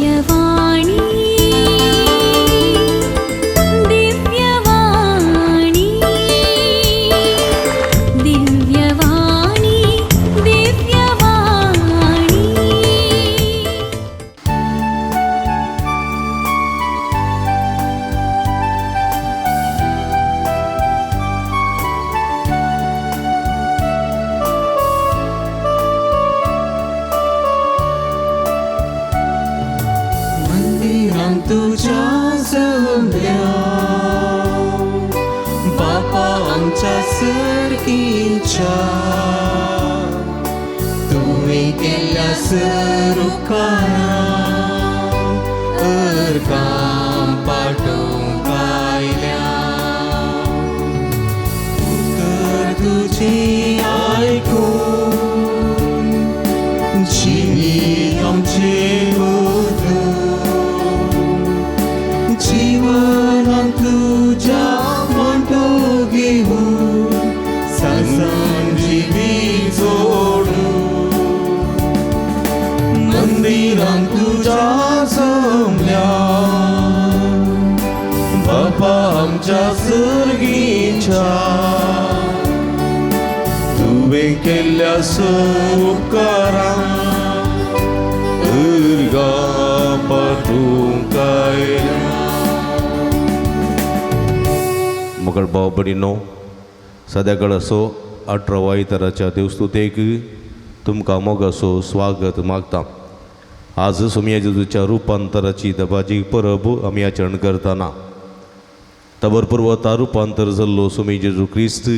दिव्यवाणी दिव्यवाणी दिव्यवाणी दिव्यवाणी। मंदिरां तुज्या जमल्या बापा आमच्या सर्गीच्या तुवें केल्ल्या सरुकारा अर्गां पाठोवंक आयल्या उतर तुजी आयकून जिवी आमचे बदलून जीवनान तुज्या वांटो घेवन ससान जिवी जोडून मंदिरान तुज्या जमल्या बापा आमच्या सर्गीच्या तुवें केल्ल्या उपकारां अर्गां पाठोवंक आयल्या। मगळ भाव भयणीनो, सद्याकड असो 18 आयताराच्या देवस्तुतेक तुमकां मोगासो स्वागत मागता। आज सोमया जेजूच्या रुपांतराची दबाजी परब आमी आचरण करतना तबर पर्वता रुपांतर जाल्लो सोमी जेजू क्रिस्त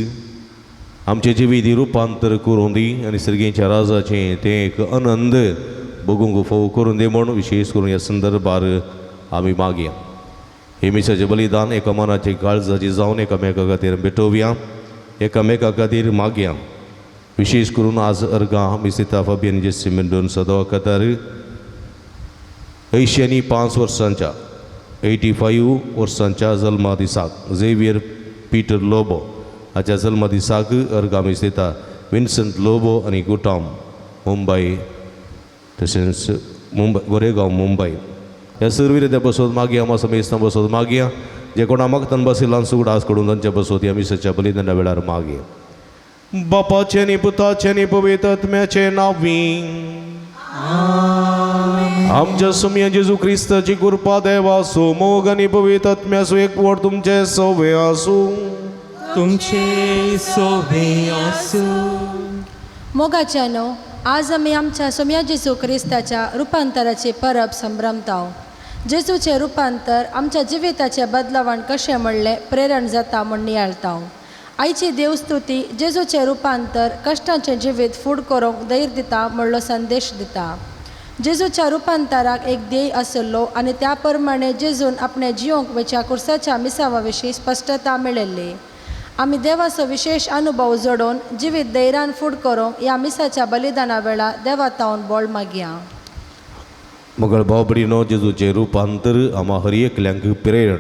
आमचे जिवीत रुपांतर करूं दी आनी सर्गेच्या राजाचें तें एक आनंद बगूंक फोव करूं दी म्हूण विशेश करून ह्या संदर्भार आमी मागया। हे मिसाचें बलिदान एका मनाचे काळजाची जावन एकामेका खातीर भेटोवया, एकामेका खातीर मागया। विशेश करून आज अर्गां मिसिता फाबियन जेसी मेंडोन सदवा खातीर 85 वर्सांच्या 85 वर्सांच्या जल्मा दिसाक झेवियर पीटर लोबो हाच्या जल्मा दिसाक अर्गां मिसिता विन्संट लोबो आनी गुटाम मुंबय तशेंच मुंबय गोरेगांव मुंबय ह्या सर्व बसोत मागया, आमा समेस्तां बसोत मागया, जे कोणा मागतान बशिल्ल्यान सुगडास कडून तांच्या बसोत ह्या मिसाच्या बलिदाना वेळार मागया। बापाचें आनी पुताचें आनी पवित्र आत्म्याचें नांवी आमच्या सोमया जेजू क्रिस्ताची कृपा देवाचो मोग आनी पवित्र आत्म्याचो एकवट तुमचे सवे आसूं। तुमचे सोवे आसूं। मोगाच्यानो, आज आमी आमच्या सोमया जेजू क्रिस्ताच्या रुपांतराची परब संभ्रमताव। जेजूचें रुपांतर आमच्या जिविताचें बदलावण कशें म्हणलें प्रेरण जाता म्हूण नियाळताव। आयची देवस्तुती जेजूचें रुपांतर कश्टांचें जिवीत फूड करूंक धैर्य दिता म्हणलो संदेश दिता। जेजूच्या रुपांतराक एक ध्येय आसलो आनी त्या प्रमाणे जेजून आपणे जियोंक वयच्या कुर्साच्या मिसावा विशीं स्पश्टता मेळिल्ली। आमी देवाचो विशेश अनुभव जोडून जिवीत धैर्यान फूड करूंक ह्या मिसाच्या बलिदाना वेळार देवा तावन बोळ मागया। मगळ भाव भयणीनो, जेजूचें रुपांतर आमा हर एकल्यांक प्रेरण।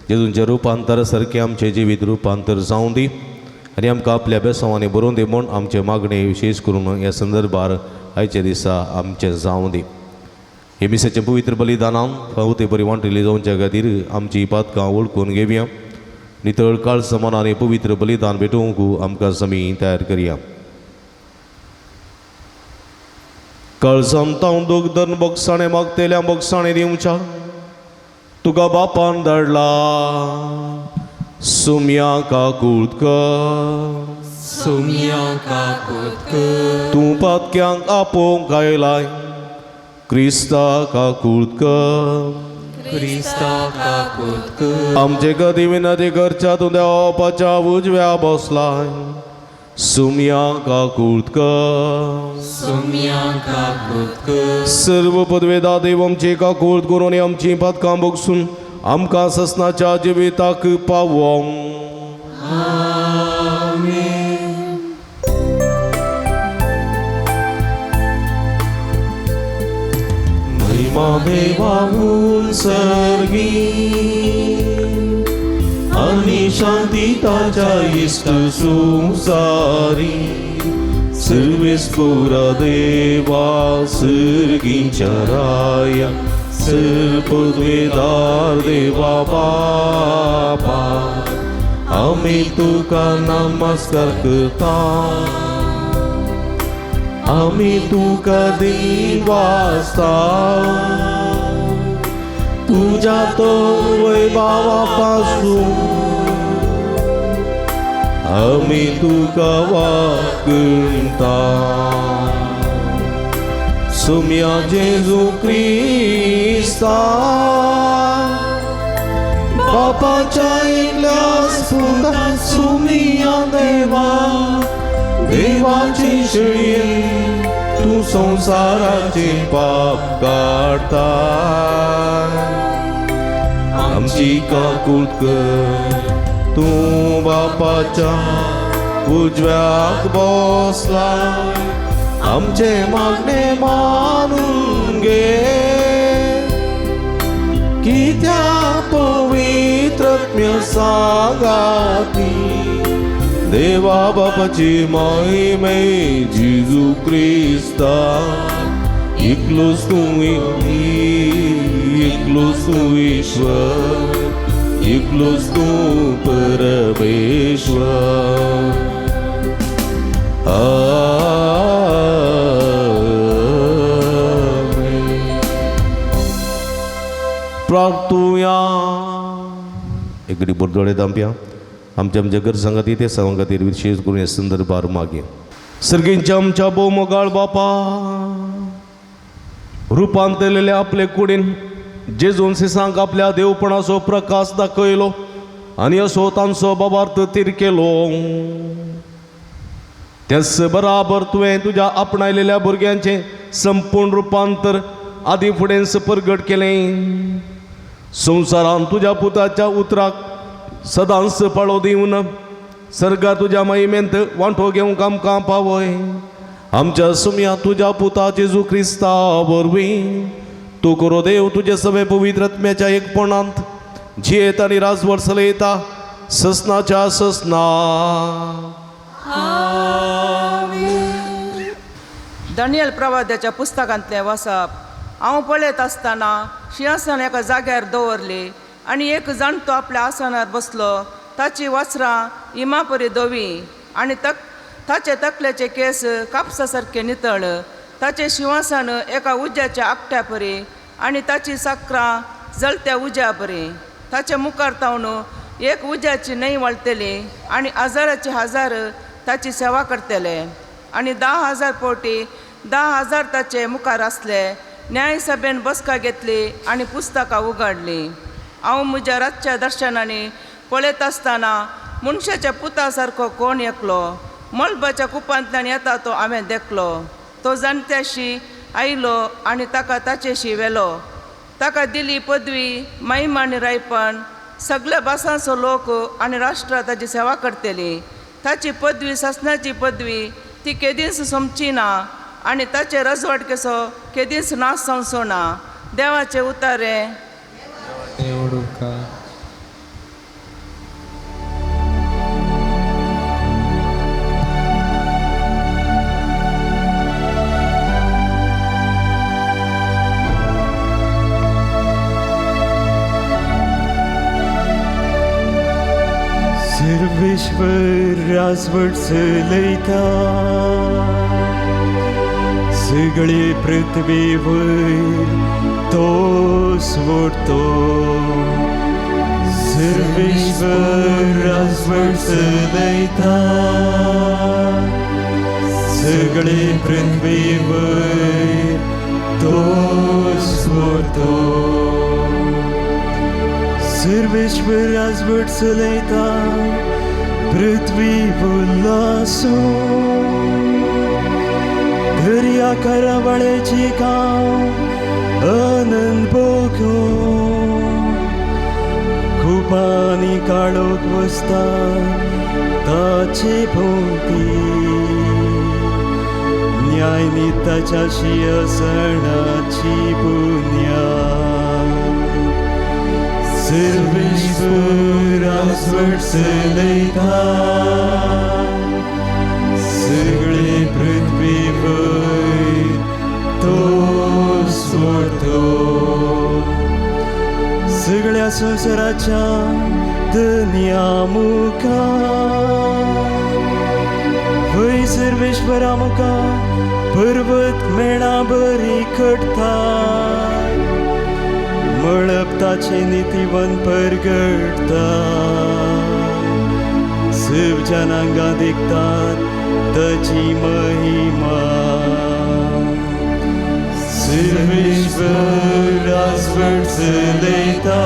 जेजूचें रुपांतर सारकें आमचें जिवीत रुपांतर जावं दी आनी आमकां आपल्या बेसांवांनी बरोवन दी म्हूण आमचें मागणें विशेश करून ह्या संदर्भार आयच्या दिसा आमचें जावं दी। हे मिसाचें पवित्र बलिदानां फावते ते बरी वांटिल्ली जावच्या खातीर आमची पातकां वळखून घेवया। नितळ काळ समान आनी पवित्र बलिदान भेटोवंक आमकां जमीन तयार करया। काळजांत दुख धन बोगसाणे मागतेल्या बोगसाणे दिवच्या तुका बापान धाडला सुम्या काकूत कर, सुम्या काकूत कर। तूं पातक्यांक आपोवंक आयलाय क्रिस्ता काकूत कर, क्रिस्ता काकूत कर। आमचे कदी विनती करच्या तूं देवाच्या उजव्या बसलाय सुम्या काकूत कर, सुम्या काकूत कर। सर्व पदवेदा देव आमची काकूत करून आमची पातकां भोगसून आमकां ससनाच्या जिविताक पावोवंक। आमेन। महिमा देवा उत्सर्गी आनी शांती ताच्या इश्ट संवसारी। सर्वेस्पुरा देवा सर्गींच्या राया सर्पद्वेदार देवा बापा आमी तुका नमस्कार करता आमी तुका दिवासता तुज्या तो वैभावा पासून आमी तुका वागता सुम्या जेजू क्रिस्ता बापाच्या एकल्या पुता सुमिया देवा देवाची शेळये तूं संवसाराचे पाप काडता आमची काकूट कर तूं बापाच्या उजव्याक बसला आमचे मागणे मानून घे कित्याक पवित्र सांगाती देवा बापाची महिमे जेजू क्रिस्ता एकलोच तूं एकलोच तूं ईश्वर एकलोच तूं परमेश्वर. आमेन. प्रार्थुया एकडी बोरदोळे दांप्या आमच्या आमच्या गरजां खातीर ते सवां खातीर विशेष करून ह्या संदर्भार मागीर सर्गींच्या आमच्या भोवमोगाळ बापा रुपांतरलेल्या आपले कुडीन जेजून सिसांक आपल्या देवपणाचो प्रकाश दाखयलो आनी असो तांचो बाबार्थ तीर केलो. त्याच बराबर तुवें तुज्या आपणायलेल्या भुरग्यांचें संपूर्ण रुपांतर आदी फुडें परगट केलें. संवसारान तुज्या पुताच्या उतराक सदांच पाळो दिवन सर्गार तुज्या महिमेंत वांटो घेवंक आमकां पावय. आमच्या सुमया तुज्या पुता जेजू क्रिस्ता वरवीं तूं करो देव तुजे सगळे पवित्र आत्म्याच्या एकपणांत जियेत आनी राजवट चलयता ससनाच्या ससना. दानियल प्रवाद्याच्या पुस्तकांतलें वसप. हांव पळयत आसतना शिंवासन एका जाग्यार दवरली आनी एक जाणटो आपल्या आसनार बसलो. ताची वस्त्रां इमापरी धवी आनी ताचे तकलेचे केस कापसा सारके नितळ. ताचें शिंवासन एका उज्याच्या आकट्या परी आनी ताची साकरां जळत्या उज्या परी. ताचे मुखार तावन एक उज्याची न्हंय वळटली आनी हजाराचे हजार ताची सेवा करतले आनी 10,000 पोटी 10,000 ताचे मुखार आसले. न्यायसभेन बसका घेतली आनी पुस्तकां उगाडली. हांव म्हज्या रातच्या दर्शनांनी पळयत आसतना मनशाच्या पुता सारको कोण एकलो मळबाच्या कुपांतल्यान येता तो हांवें देखलो. तो जाणट्याशी आयलो आनी ताका ताचेशी व्हेलो. ताका दिली पदवी महिमा आनी रायपण. सगल्या भासांचो लोक आनी राष्ट्रां ताची सेवा करतली. ताची पदवी सासणाची पदवी ती केदींच सोंपची ना आनी ताचे रजवाटकेचो केदींच नाश जावचो ना. देवाचे उतारे. सर्वेश्वर राजवट चलयता सगळे पृथ्वीवर तोच वरतो. सर्वेश्वर राजवट चलयता सगळे पृथ्वीवर तोच वरतो. सर्वेश्वर राजवट चलयता पृथ्वी उल्लासो दर्या करावळेची गांव आनंद भोगो. कुपांनी काळोख वसता ताचे भोंवती न्याय ताच्या शिंयासनाची बुन्याद. सर्वेश्वर राजवट चलयता सगळे पृथ्वी सगळ्या संवसाराच्या धन्या मुखार वय सर्वेश्वरा मुखार पर्वत मेणा बरी खडटा मळब ताचे नितीवन परगडटा सब जनांगां देखतात ताची महिमा सर्वेश्वर आसवड चलयता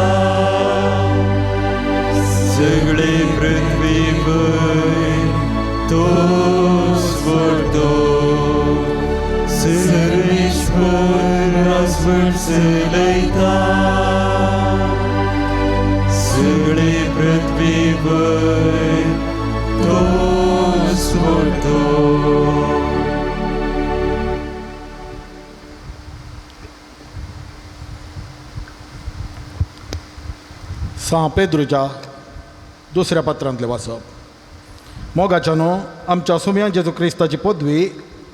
सगळे पृथ्वीवयर तोच व्हडलो सर्वेश्वर आसवड चलयता सगळे पृथ्वीवयर तोच व्हडलो. सां पेद्रूच्या दुसऱ्या पत्रांतलें वाचप. मोगाच्यानो, आमच्या सुम्या जेजू क्रिस्ताची पदवी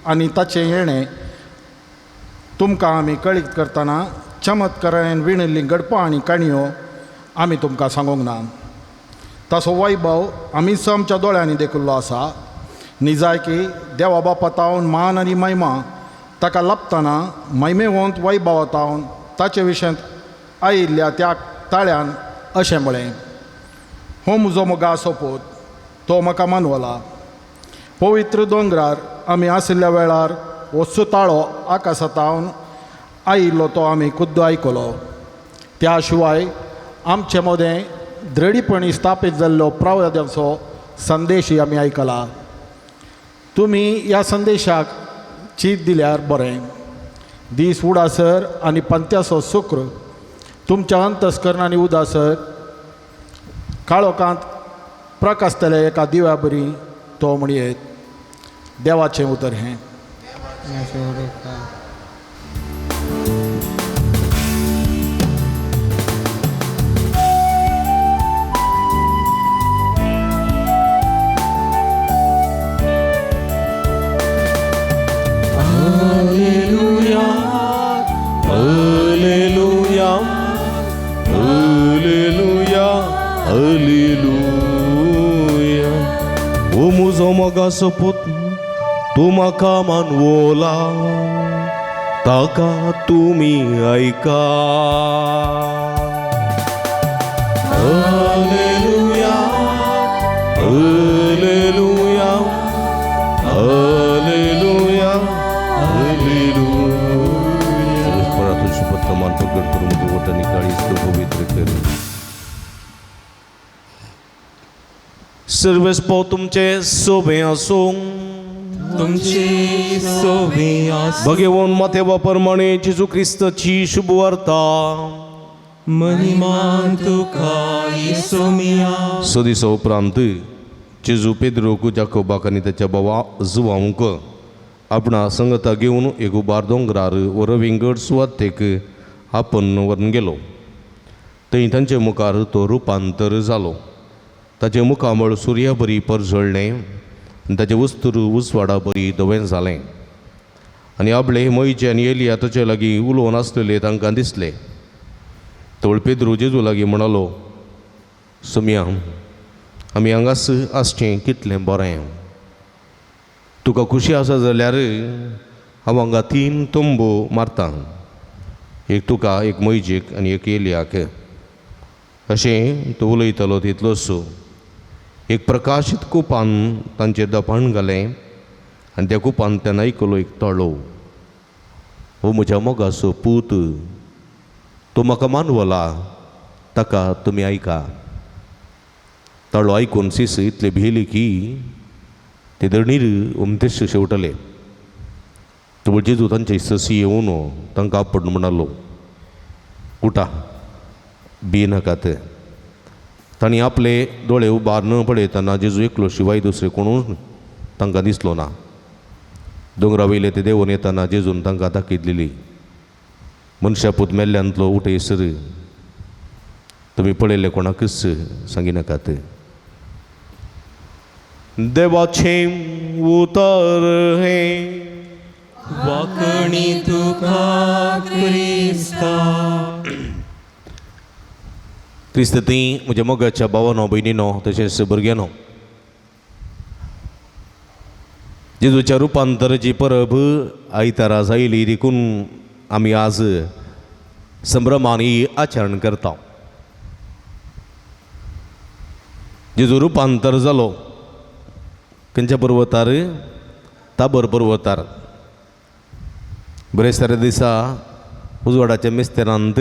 आनी ताचें येणें तुमकां आमी कळीत करतना चमत्कारान विणिल्लीं घडपां आनी काणयो आमी तुमकां सांगूंक ना. ताचो वैभव आमीच आमच्या दोळ्यांनी देखिल्लो आसा. निजायकी देवा बापा तावन मान आनी महिमा ताका लाभतना महिमेवंत वैभवा तावन ताचे विशयांत आयिल्ल्या त्या ताळ्यान अशें म्हळें, हो म्हजो मोगा सोपूत, तो म्हाका मानवला. पवित्र दोंगरार आमी आशिल्ल्या वेळार हो सुताळो आकाशांत आयिल्लो तो आमी खुद्द आयकलो. त्या शिवाय आमचे मदें दृढपणी स्थापीत जाल्लो प्रवाद्यांचो संदेशय आमी आयकला. तुमी ह्या संदेशाक चीत दिल्यार बरें. दीस उडासर आनी पंत्याचो शुक्र तुमच्या अंतस्करणांनी उदासर काळोखांत प्रकाशतले एका दिव्या बरी तो म्हणयेत. देवाचें उतर हें. Alleluia, Alleluia, Alleluia, Alleluia. ओ म्हजो मोगाचो पूत, तूं म्हाका मानवला, ताका तुमी आयका. Alleluia, Alleluia, Alleluia, Alleluia. परत मान प्रकट करून म्हजो वटांनी काळीज तूं पवित्र कर. सर्वेस्पो तुमचे सोबे आसूं, तुमचे सोबे आसूं. भगवान मातेवा प्रमाणे जेजू क्रिस्ताची शुभवार्ता. महिमा तुका येसुमिया. स दिसा उपरांत जेजू पेद्रोक, जाकोबाक आनी ताच्या भावा जुवांक आपणा संगता घेवन एक उबार दोंगरार वर विंगड सुवातेक आपण व्हरून गेलो. थंय तांचे मुखार तो रुपांतर जालो. ताचें मुखामळ सुर्या बरी परजळ्ळें आनी ताचें वस्तूर उजवाडा बरी धवें जालें. आनी आपले मोयचे आनी एलिया ताचे लागीं उलोवन आसलेले तांकां दिसले. तोळ पेद्रू जेजू लागीं म्हणालो, सुमया, आमी हांगास आसचें कितलें बरें. तुका खुशी आसा जाल्यार हांव हांगा 3 तंबू मारतां, एक तुका, एक मोयजेक आनी एक एलियाक. अशें तो उलयतालो तितलोच एक प्रकाशीत कुपान तांचेर दपाण घालें आनी त्या कुपान त्यान आयकलो एक तळो, हो म्हज्या मोगाचो पूत, तो म्हाका मानवला, ताका तुमी आयका. ताळो आयकून सीस इतले भियेली की ते दणीर उमतेश शेवटले. तो जेजू तांचे ससी येवन तांकां आपड म्हणालो, उठा, भियेनाकात. तांणी आपले दोळे उबार न पळयतना जेजू एकलो शिवाय दुसरे कोणूच तांकां दिसलो ना. दोंगरा वयले ते देंवून येतना जेजून तांकां ताकीद दिली, मनशापूत मेल्ल्यांतलो उठयसर तुमी पळयल्ले कोणाकूच सांगिनाकात. देवाचें उतर हें. वाकणी तुका क्रिस्ता. क्रिस्त ती म्हज्या मोगाच्या भावानो भयणीनो तशेंच भुरग्यानो, जेजूच्या रुपांतराची परब आयतारा जायली देखून आमी आज संभ्रमान ही आचरण करता. जेजू रुपांतर जालो खंयच्या पर्वतार? ताबर पर्वतार. बिरेस्तारा दिसा उजवाडाच्या मिस्तेरांत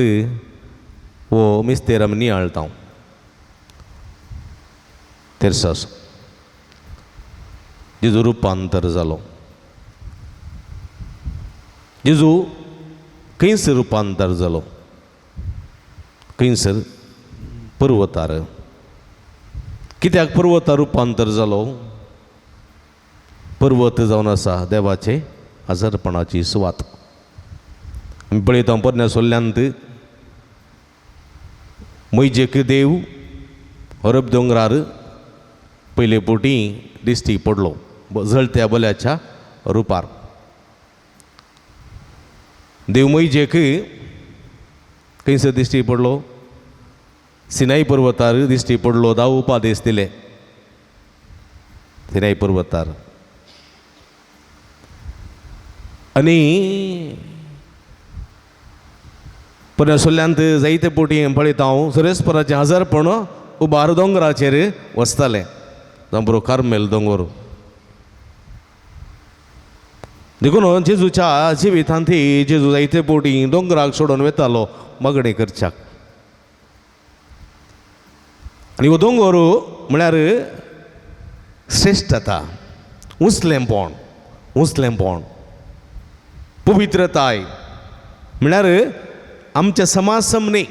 हो मिस्तेर आमी नियाळता. तेर्सास जेजू रुपांतर जालो. जेजू खंयसर रुपांतर जालो? खंयसर? पर्वतार. कित्याक पर्वतार रुपांतर जालो? पर्वत जावन आसा देवाचे आजारपणाची सुवात. आमी पळयता पोरण्या सोल्ल्यांत मैजेक देव अरब दोंगरार पयले पोटी दिश्टी पडलो जळत्या बल्याच्या रुपार. देव मैजेक खंयसर दिश्टी पडलो? सिनाई पर्वतार दिश्टी पडलो. 10 उपादेश दिले सिनाई पर्वतार. आनी पोरण्या सोल्ल्यांत जायते पोटी पळयता हांव सुरेस्पराचें हजारपण उबार दोंगराचेर वचतालें, जांबरो कार्मेल दोंगर. देखून जेजूच्या जिवितांत जेजू जायते पोटी दोंगराक सोडून वेतालो मागणें करच्याक. आनी हो दोंगर म्हळ्यार श्रेश्ठता, उंचलेंपण, उंचलेंपण, पवित्रताय म्हळ्यार आमच्या समाज समने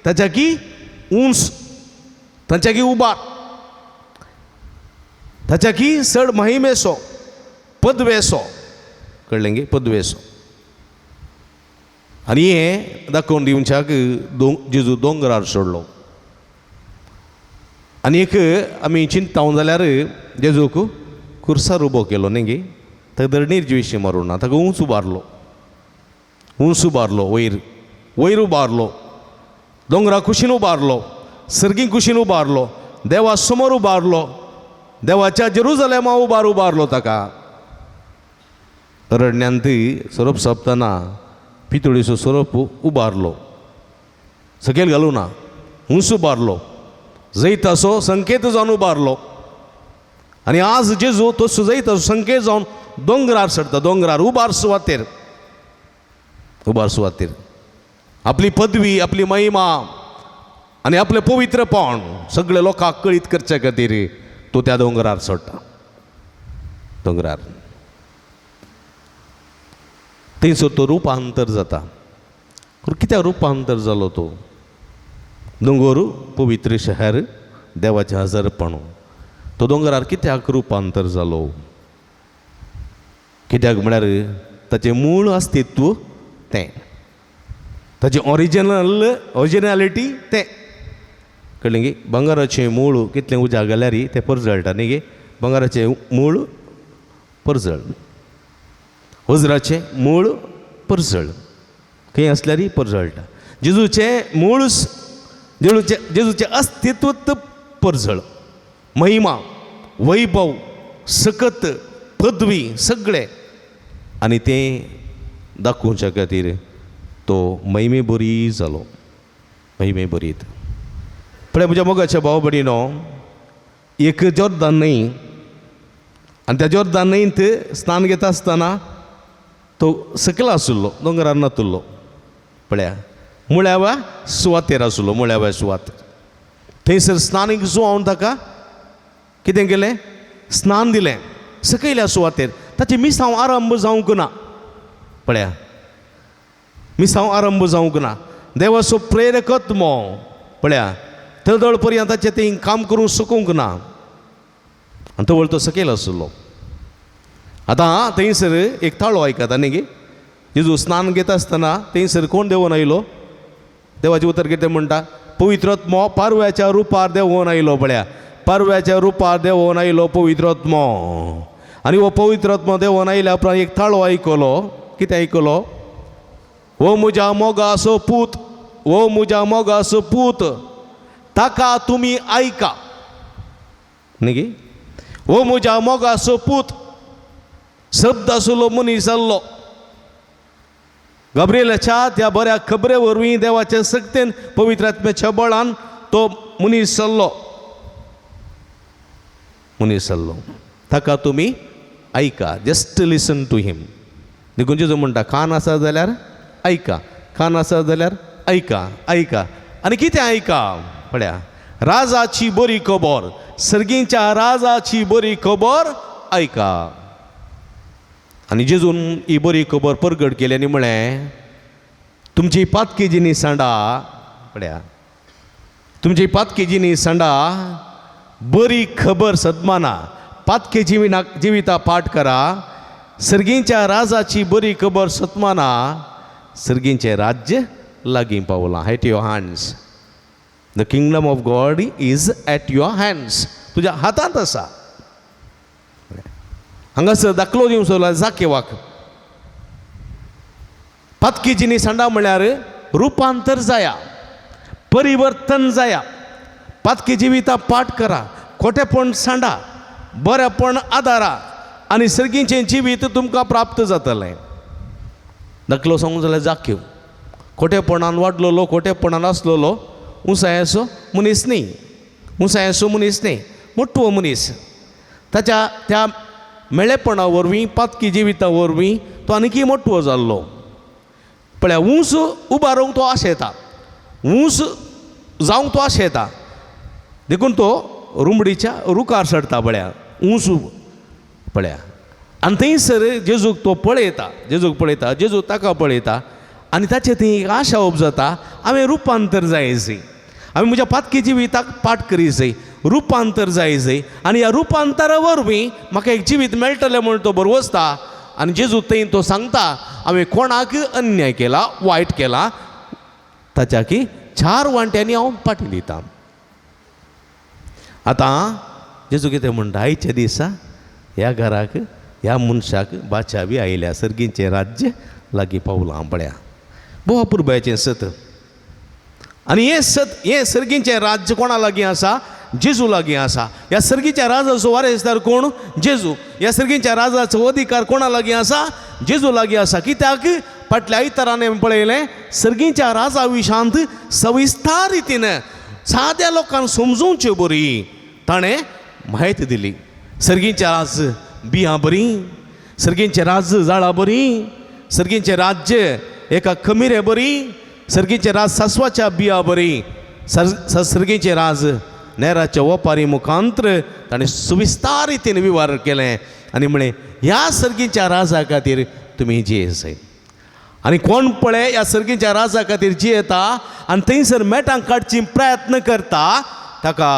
ताच्या की उंच, ताच्या की उबार, ताच्या की चड महिमेसो, पदवेसो. कळ्ळें गे? पदवेसो. आनी हें दाखोवन दिवच्याक जेजू दोंगरार सोडलो. आनी एक आमी चिंतता जाल्यार जेजूक खुर्सार उबो केलो न्ही गे, ताका धरणीर जिविशी मारूं ना, ताका उंच उबारलो, उंच उबारलो, वयर वयर उबारलो, दोंगरा कुशीन उबारलो, सर्गी कुशीन उबारलो, देवा समोर उबारलो, देवाच्या जेरुजलेमा उबार उबारलो ताका. अरण्यांत सोरोप सोंपतना पितुळीचो सोरोप उबारलो, सकयल घालूं ना, उंच उबारलो, जैताचो संकेत जावन उबारलो. आनी आज जेजू तसो जैताचो संकेत जावन दोंगरार चडटा, दोंगरार उबार सुवातेर, उबार सुवातेर आपली पदवी, आपली महिमा आनी आपलें पवित्रपण सगळे लोकांक कळीत करचे खातीर तो त्या दोंगरार चडटा. दोंगरार थंयसर तो रुपांतर जाता. कित्याक रुपांतर जालो तो? दोंगर पवित्र शहर, देवाचें हजारपण. तो दोंगरार कित्याक रुपांतर जालो? कित्याक म्हळ्यार ताचें मूळ अस्तित्व तें, ताचें ओरिजिनल ओरिजिनॅलिटी तें. कळ्ळें गे? भांगराचें मूळ कितलें उजा घाल्यार तें परजळटा न्ही गे. भांगराचें मूळ परजळ, वज्राचें मूळ परजळ, खंय आसल्यारय परजळटा. जेजूचें मूळ, जेजूचें अस्तित्व परजळ, महिमा, वैभव, सकत, पदवी सगळें. आनी तें दाखोवच्या खातीर तो महिमे बरी जालो, महिमे बरीत. पळय म्हज्या मोगाच्या भाव भयणीनो, एक जोर्दान न्हंय आनी त्या जोर्दान न्हंयत स्नान घेता आसतना तो सकयल आशिल्लो, दोंगरार नातुल्लो. पळया मुळ्याव्या सुवातेर आशिल्लो, मुळ्याव्या सुवात. थंयसर स्नानीक जुवावन ताका कितें केलें? स्नान दिलें सकयल्या सुवातेर. ताचें मिसांव आरंभ जावंक ना. पळया मिसांव आरंभ जावंक ना. देवाचो प्रेरकत्व पळया तळदळ पर्यंत ताचें तें काम करूंक शकूंक ना. आनी तवळ तो सकयल आशिल्लो. आतां थंयसर एक ताळो आयकता न्ही गे. जेजू स्नान घेता आसतना थंयसर कोण देंवोन आयलो? देवाचें उतर कितें म्हणटा? पवित्र आत्मो पारव्याच्या रुपार देंवोन आयलो. पळया पारव्याच्या रुपार देंवोन आयलो पवित्र आत्मो. आनी हो पवित्र आत्मो देंवोन आयल्या उपरांत एक ताळो आयकलो. कितें आयकलो? हो म्हज्या मोगाचो पूत, हो म्हज्या मोगाचो पूत, ताका तुमी आयका. न्ही गे? हो म्हज्या मोगाचो पूत, शब्द आसलो मनीस जाल्लो. गाब्रिएलाच्या त्या बऱ्या खबरे वरवीं देवाचे सक्तेन पवित्र आत्म्याच्या बळान तो मनीस जाल्लो, मनीस जाल्लो. ताका तुमी आयका. Just listen to him. देखून जेजू म्हणटा, कान आसा जाल्यार आयका, कान आसा जाल्यार आयका, आयका. आनी कितें आयका? पळया, राजाची बरी खबर, सर्गींच्या राजाची बरी खबर आयका. आनी जेजून ही बरी खबर परगट केली आनी म्हळें, तुमची पातकी जिनी सांडा, पळया, तुमची पातकी जिनी सांडा, बरी खबर सदमाना, पातके जिविना जिविता पाठ करा, सर्गींच्या राजाची बरी खबर सतमाना, सर्गींचें राज्य लागीं पावलां. At your hands, the kingdom of God is at your hands. तुज्या हातांत आसा. हांगासर दाखलो दिवंक सोदला जाकेवाक. पातकी जिनी सांडा म्हळ्यार रुपांतर जाया, परिवर्तन जाया, पातकी जिविता पाठ करा, खोटेपण सांडा, बरेपण आदारा आनी सर्गीचें जिवीत तुमकां प्राप्त जातलें. दाखलो सांगूं जाल्यार जाकीव खोटेपणान वाडलोलो, खोटेपणान आसलेलो, उंचायेचो मनीस न्ही, उंचायेचो मनीस न्ही, मोटवो मनीस. ताच्या त्या मेळेपणा वरवीं, पातकी जिविता वरवीं तो आनीकय मोटवो जाल्लो. पळया, ऊंच उबारूंक तो आशेता, ऊंच जावंक तो आशेता, देखून तो रुमडीच्या रुखार चडटा. पळया, ऊंच पळया. आनी थंयसर जेजूक तो पळयता, जेजूक पळयता, जेजू ताका पळयता आनी ताचें थंय एक आशा उपजता, हांवें रुपांतर जाय जाय, हांवें म्हज्या पातकी जिविताक पाठ करी जाय, रुपांतर जाय जाय आनी ह्या रुपांतरा वरवीं म्हाका एक जिवीत मेळटलें म्हूण तो बरवसता. आनी जेजू थंय तो सांगता, हांवें कोणाक अन्याय केला, वायट केला, ताच्या की 4 वांट्यांनी हांव पाटी दितां. आतां जेजू कितें म्हणटा, आयच्या दिसा ह्या घराक, ह्या मनशाक बाचावी आयल्या, सर्गीचें राज्य लागीं पावलां. पळया, भोव अपुरबायेचें सत. आनी हें सत, हें सर्गीचें राज्य कोणा लागीं आसा? जेजू लागीं आसा. ह्या सर्गीच्या राजाचो वारेसदार कोण? जेजू. ह्या सर्गीच्या राजाचो अधिकार कोणा लागीं आसा? जेजू लागीं आसा. कित्याक फाटल्या आयतारान आमी पळयलें, सर्गीच्या राजा विशांत सविस्तार रितीन साद्या लोकांक समजोवचे बरी ताणें म्हायती दिली. सर्गीच्या राज बियां बरी, सर्गीचें राज्य जाळा बरी, सर्गीचें राज्य एका खमिरे बरी, सर्गीचें राज सासवाच्या बिया बरी, सर्गीचें राज नेराच्या वपारी मुखांत्र ताणें सुविस्तार रितीन विवार केलें आनी म्हळें, ह्या सर्गीच्या राजा खातीर तुमी जियेसाय. आनी कोण पळय ह्या सर्गीच्या राजा खातीर जियेता आनी थंयसर मेटां काडची प्रयत्न करता, ताका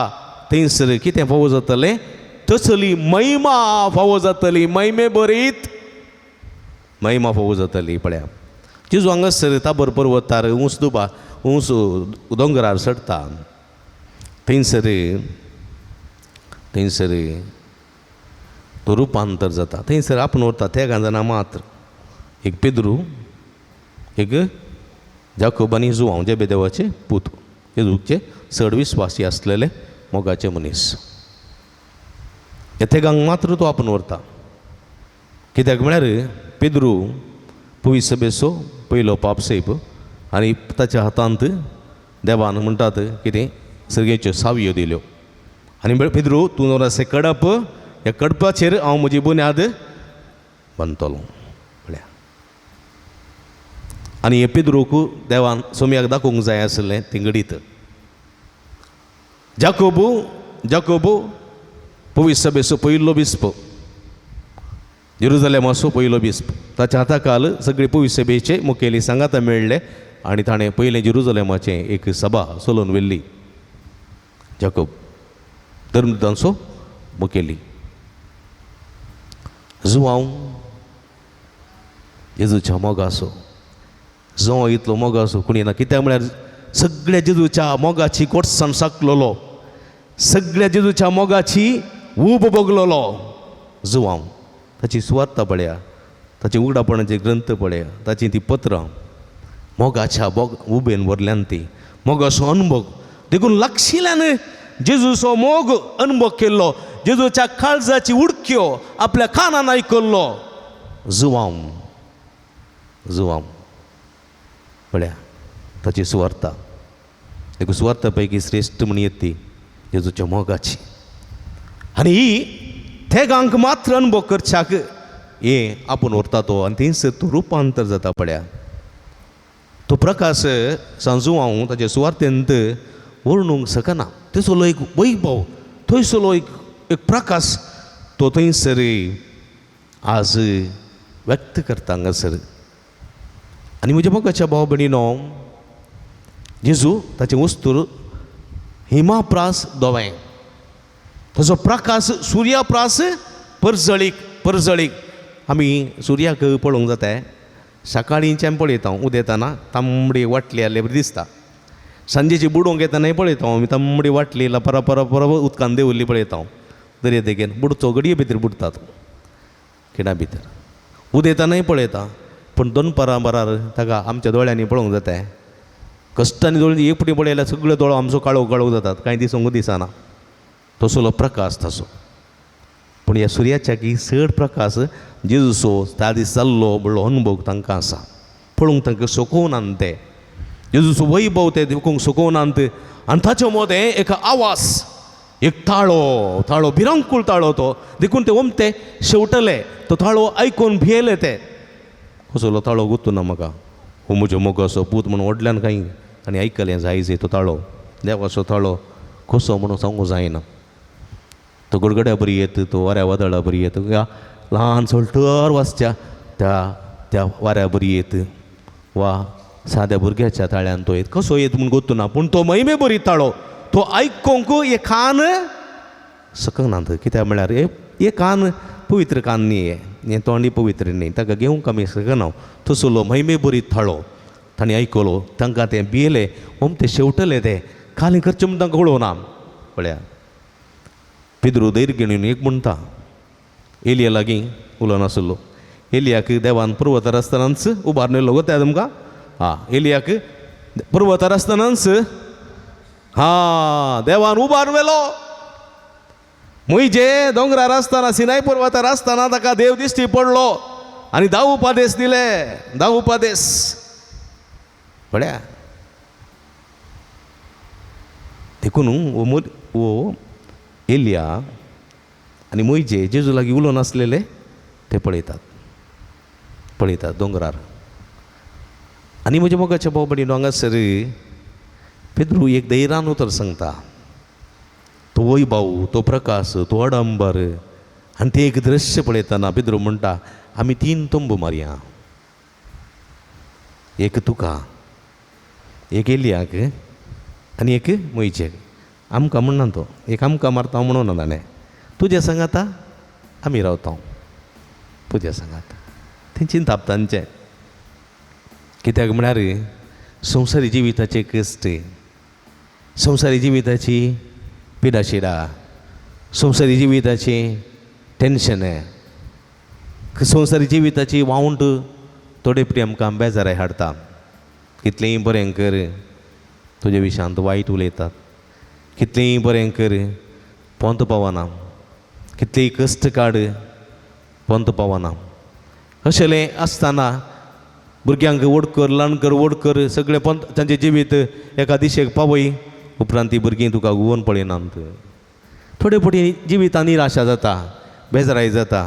थंयसर कितें फावो जातलें? तसली महिमा फावो जातली, महिमे बरीत महिमा फावो जातली. पळया, जेजू हांगासर ताबर पर्वतार ऊंच दुबा ऊंच दोंगरार चडटा, थंयसर थंयसर तो रुपांतर जाता. थंयसर आपूण उरता तेगां जाणां मात्र, एक पेद्रू, एक जाकोब आनी जुवांव, जेबेदेवाचे पूत, जेजूचे चड विस्वासी आसलेले मोगाचे मनीस. ह्या तेगांक मात्र तो आपूण व्हरता. कित्याक म्हळ्यार पेद्रू पवित्र सभेचो पयलो पापसेप आनी ताच्या हातांत देवान म्हणटात कितें सर्गेच्यो सावयो दिल्यो. आनी पेद्रू, तूं नवरासे कडप, ह्या कडपाचेर हांव म्हजी बुन्याद बांदतलो. म्हळ्यार आनी हे पेद्रूक देवान सोमयाक दाखोवंक जाय आसलें तिंगडीत. जाकोबू, जाकोबू पवित्र सभेचो पयलो बिस्प, जेरुजलेमाचो पयलो बिस्प, ताच्या हाताखाल सगळे पवित्र सभेचे मुखेली सांगाता मेळ्ळे आनी ताणें पयलें जेरुजलेमाचें एक सभा चलोवन व्हेल्ली. जाकोब धर्मदूतांचो मुखेली. जुवांव जेजूच्या मोगाचो, जुवांव इतलो मोगाचो कोणी ना. कित्याक म्हळ्यार सगळ्या जेजूच्या मोगाची गोडसाण साकलोलो, सगळ्या जेजूच्या मोगाची ऊब बगलोलो जुवांव. ताची सुवार्ता पळया, ताचे उगडापणाचे ग्रंथ पळय, ताची ती पत्रां मोगाच्या बोग उबेन भरल्यान ती मोगाचो अनुभव. देखून लागशिल्ल्यान जेजूचो मोग अनुभव केल्लो, जेजूच्या काळजाची उडक्यो आपल्या कानान आयकल्लो जुवांव जुवांव पळया ताची सुवार्ता. देखून सुवार्ता पैकी श्रेश्ठ म्हण येत ती जेजूच्या मोगाची. आनी ही थेगांक मात्र अनुभव करच्याक हे आपूण व्हरता तो आनी थंयसर तो रुपांतर जाता पळया. तो प्रकाश सांजुवांव ताचे सुवार्तेंत वर्णूंक शकना. थंयसरलो एक वैभव, थंयसरलो एक एक प्रकाश तो थंयसर आज व्यक्त करता हांगासर. आनी म्हज्या मोगाच्या भाव भयणीनो, जेजू ताचें वस्तूर हिमा प्रास दोवें, ताचो प्रकाश सुर्या प्रास परजळीक परजळीक. आमी सुर्याक पळोवंक जाता, सकाळींच्यान पळयता उदेताना तांबडी वाटली आसले बरी दिसता, सांजेची बुडोवंक येतनाय पळयता आमी तांबडी वाटली परा परा परा उदकान देंवल्ली पळयता. दर्या देगेन बुडचो घडये भितर बुडटा तो खिणा भितर, उदेतानाय पळयता. पूण दनपारां बरार ताका आमच्या दोळ्यांनी पळोवंक जाता. कश्टांनी दोळे एक फावटी पळयल्यार सगळे दोळो आमचो काळो काळो जातात, कांय दिसूंक दिसना तसलो प्रकाश तसो. पूण ह्या सुर्याच्या की चड प्रकाश जेजूचो त्या दीस जाल्लो म्हणलो अनुभव तांकां आसा. पळोवंक तांकां सोकोवनात ते जेजूचो वैभव ते दिवंक सोकोवनात. आनी ताचे मदें एक आवाज, एक ताळो, ताळो भिरांकूळ ताळो तो. देखून ते ओमते शेवटले, तो ताळो आयकून भियेले ते. कसलो ताळो गुत्तू ना म्हाका, हो म्हज्यो मोगाचो पूत म्हणून व्हडल्यान कांय आनी आयकलें जाय जाय तो ताळो, देवाचो ताळो कसो म्हणून सांगूंक जायना. तो गडगड्या बरी येत, तो वाऱ्या वादळा बरी येत, ल्हान सळटर वाजच्या त्या त्या वाऱ्या बरी येत वा साद्या भुरग्याच्या ताळ्यान तो येत, कसो येत म्हूण गोत्तू ना. पूण तो महिमे बरी ताळो तो आयकोंक हे कान सकनात. कित्याक म्हळ्यार हे कान पवित्र कान न्ही, हें तोंडय पवित्र न्ही, ताका घेवंक आमी शकना. तसलो महिमे बरी थाळो तांणी आयकलो, तांकां तें भियेले, ओमते शेवटले ते खाली करचें म्हूण तांकां कळोवना. पळया पिद्रू धैर्य घेवन एक म्हणटा, एलिया लागीं उलोवन आसलो. एलियाक देवान पर्वतार आसतनाच उबारून येयलो गोत्ता तुमकां. आं, एलियाक पर्वतार आसतनाच हां देवान उबारून व्हेलो. म्हजे दोंगरार आसतना, सिनाय पर्वतार आसतना ताका देव दिश्टी पडलो आनी 10 उपादेश दिले, 10 उपादेश. पळया देखून वो एलिया आनी मोयजे जेजू लागीं उलोवन आसलेले ते पळयतात पळयतात दोंगरार. आनी म्हज्या मोगाच्या भाव भयणीनो, हांगासर पेद्रू एक धैर्यान उतर सांगता, तो वैभव, तो प्रकाश, तो अडंबर. आनी तें एक दृश्य पळयतना पेद्रू म्हणटा, आमी 3 तंबू मारया, एक तुका, एक एलियाक आनी एक मोयजेक. आमकां म्हणना तो, एक आमकां मारता म्हणून ना ताणें, तुज्या सांगाता आमी रावता, तुज्या सांगाता. तें चिंताप तांचें. कित्याक म्हळ्यार संवसारी जिविताचे कश्ट, संवसारी जिविताची पिडाशिडा, संवसारी जिविताची टेन्शन, संवसारी जिविताची वावंट थोडे फावटी आमकां बेजाराय हाडटा. कितलेंय बरें कर तुजे विशांत वायट उलयतात, कितलेंय बरें कर पोंत पावना, कितलेंय कश्ट काड पोंत पावना. अशें आसतना भुरग्यांक व्हड कर, ल्हान कर, व्हड कर, सगळें पोंत तांचें जिवीत एका दिशेक पावय, उपरांत ती भुरगीं तुका गुवोन पळयनात. थोडे फावटी जिवितान निराशा जाता, बेजाराय जाता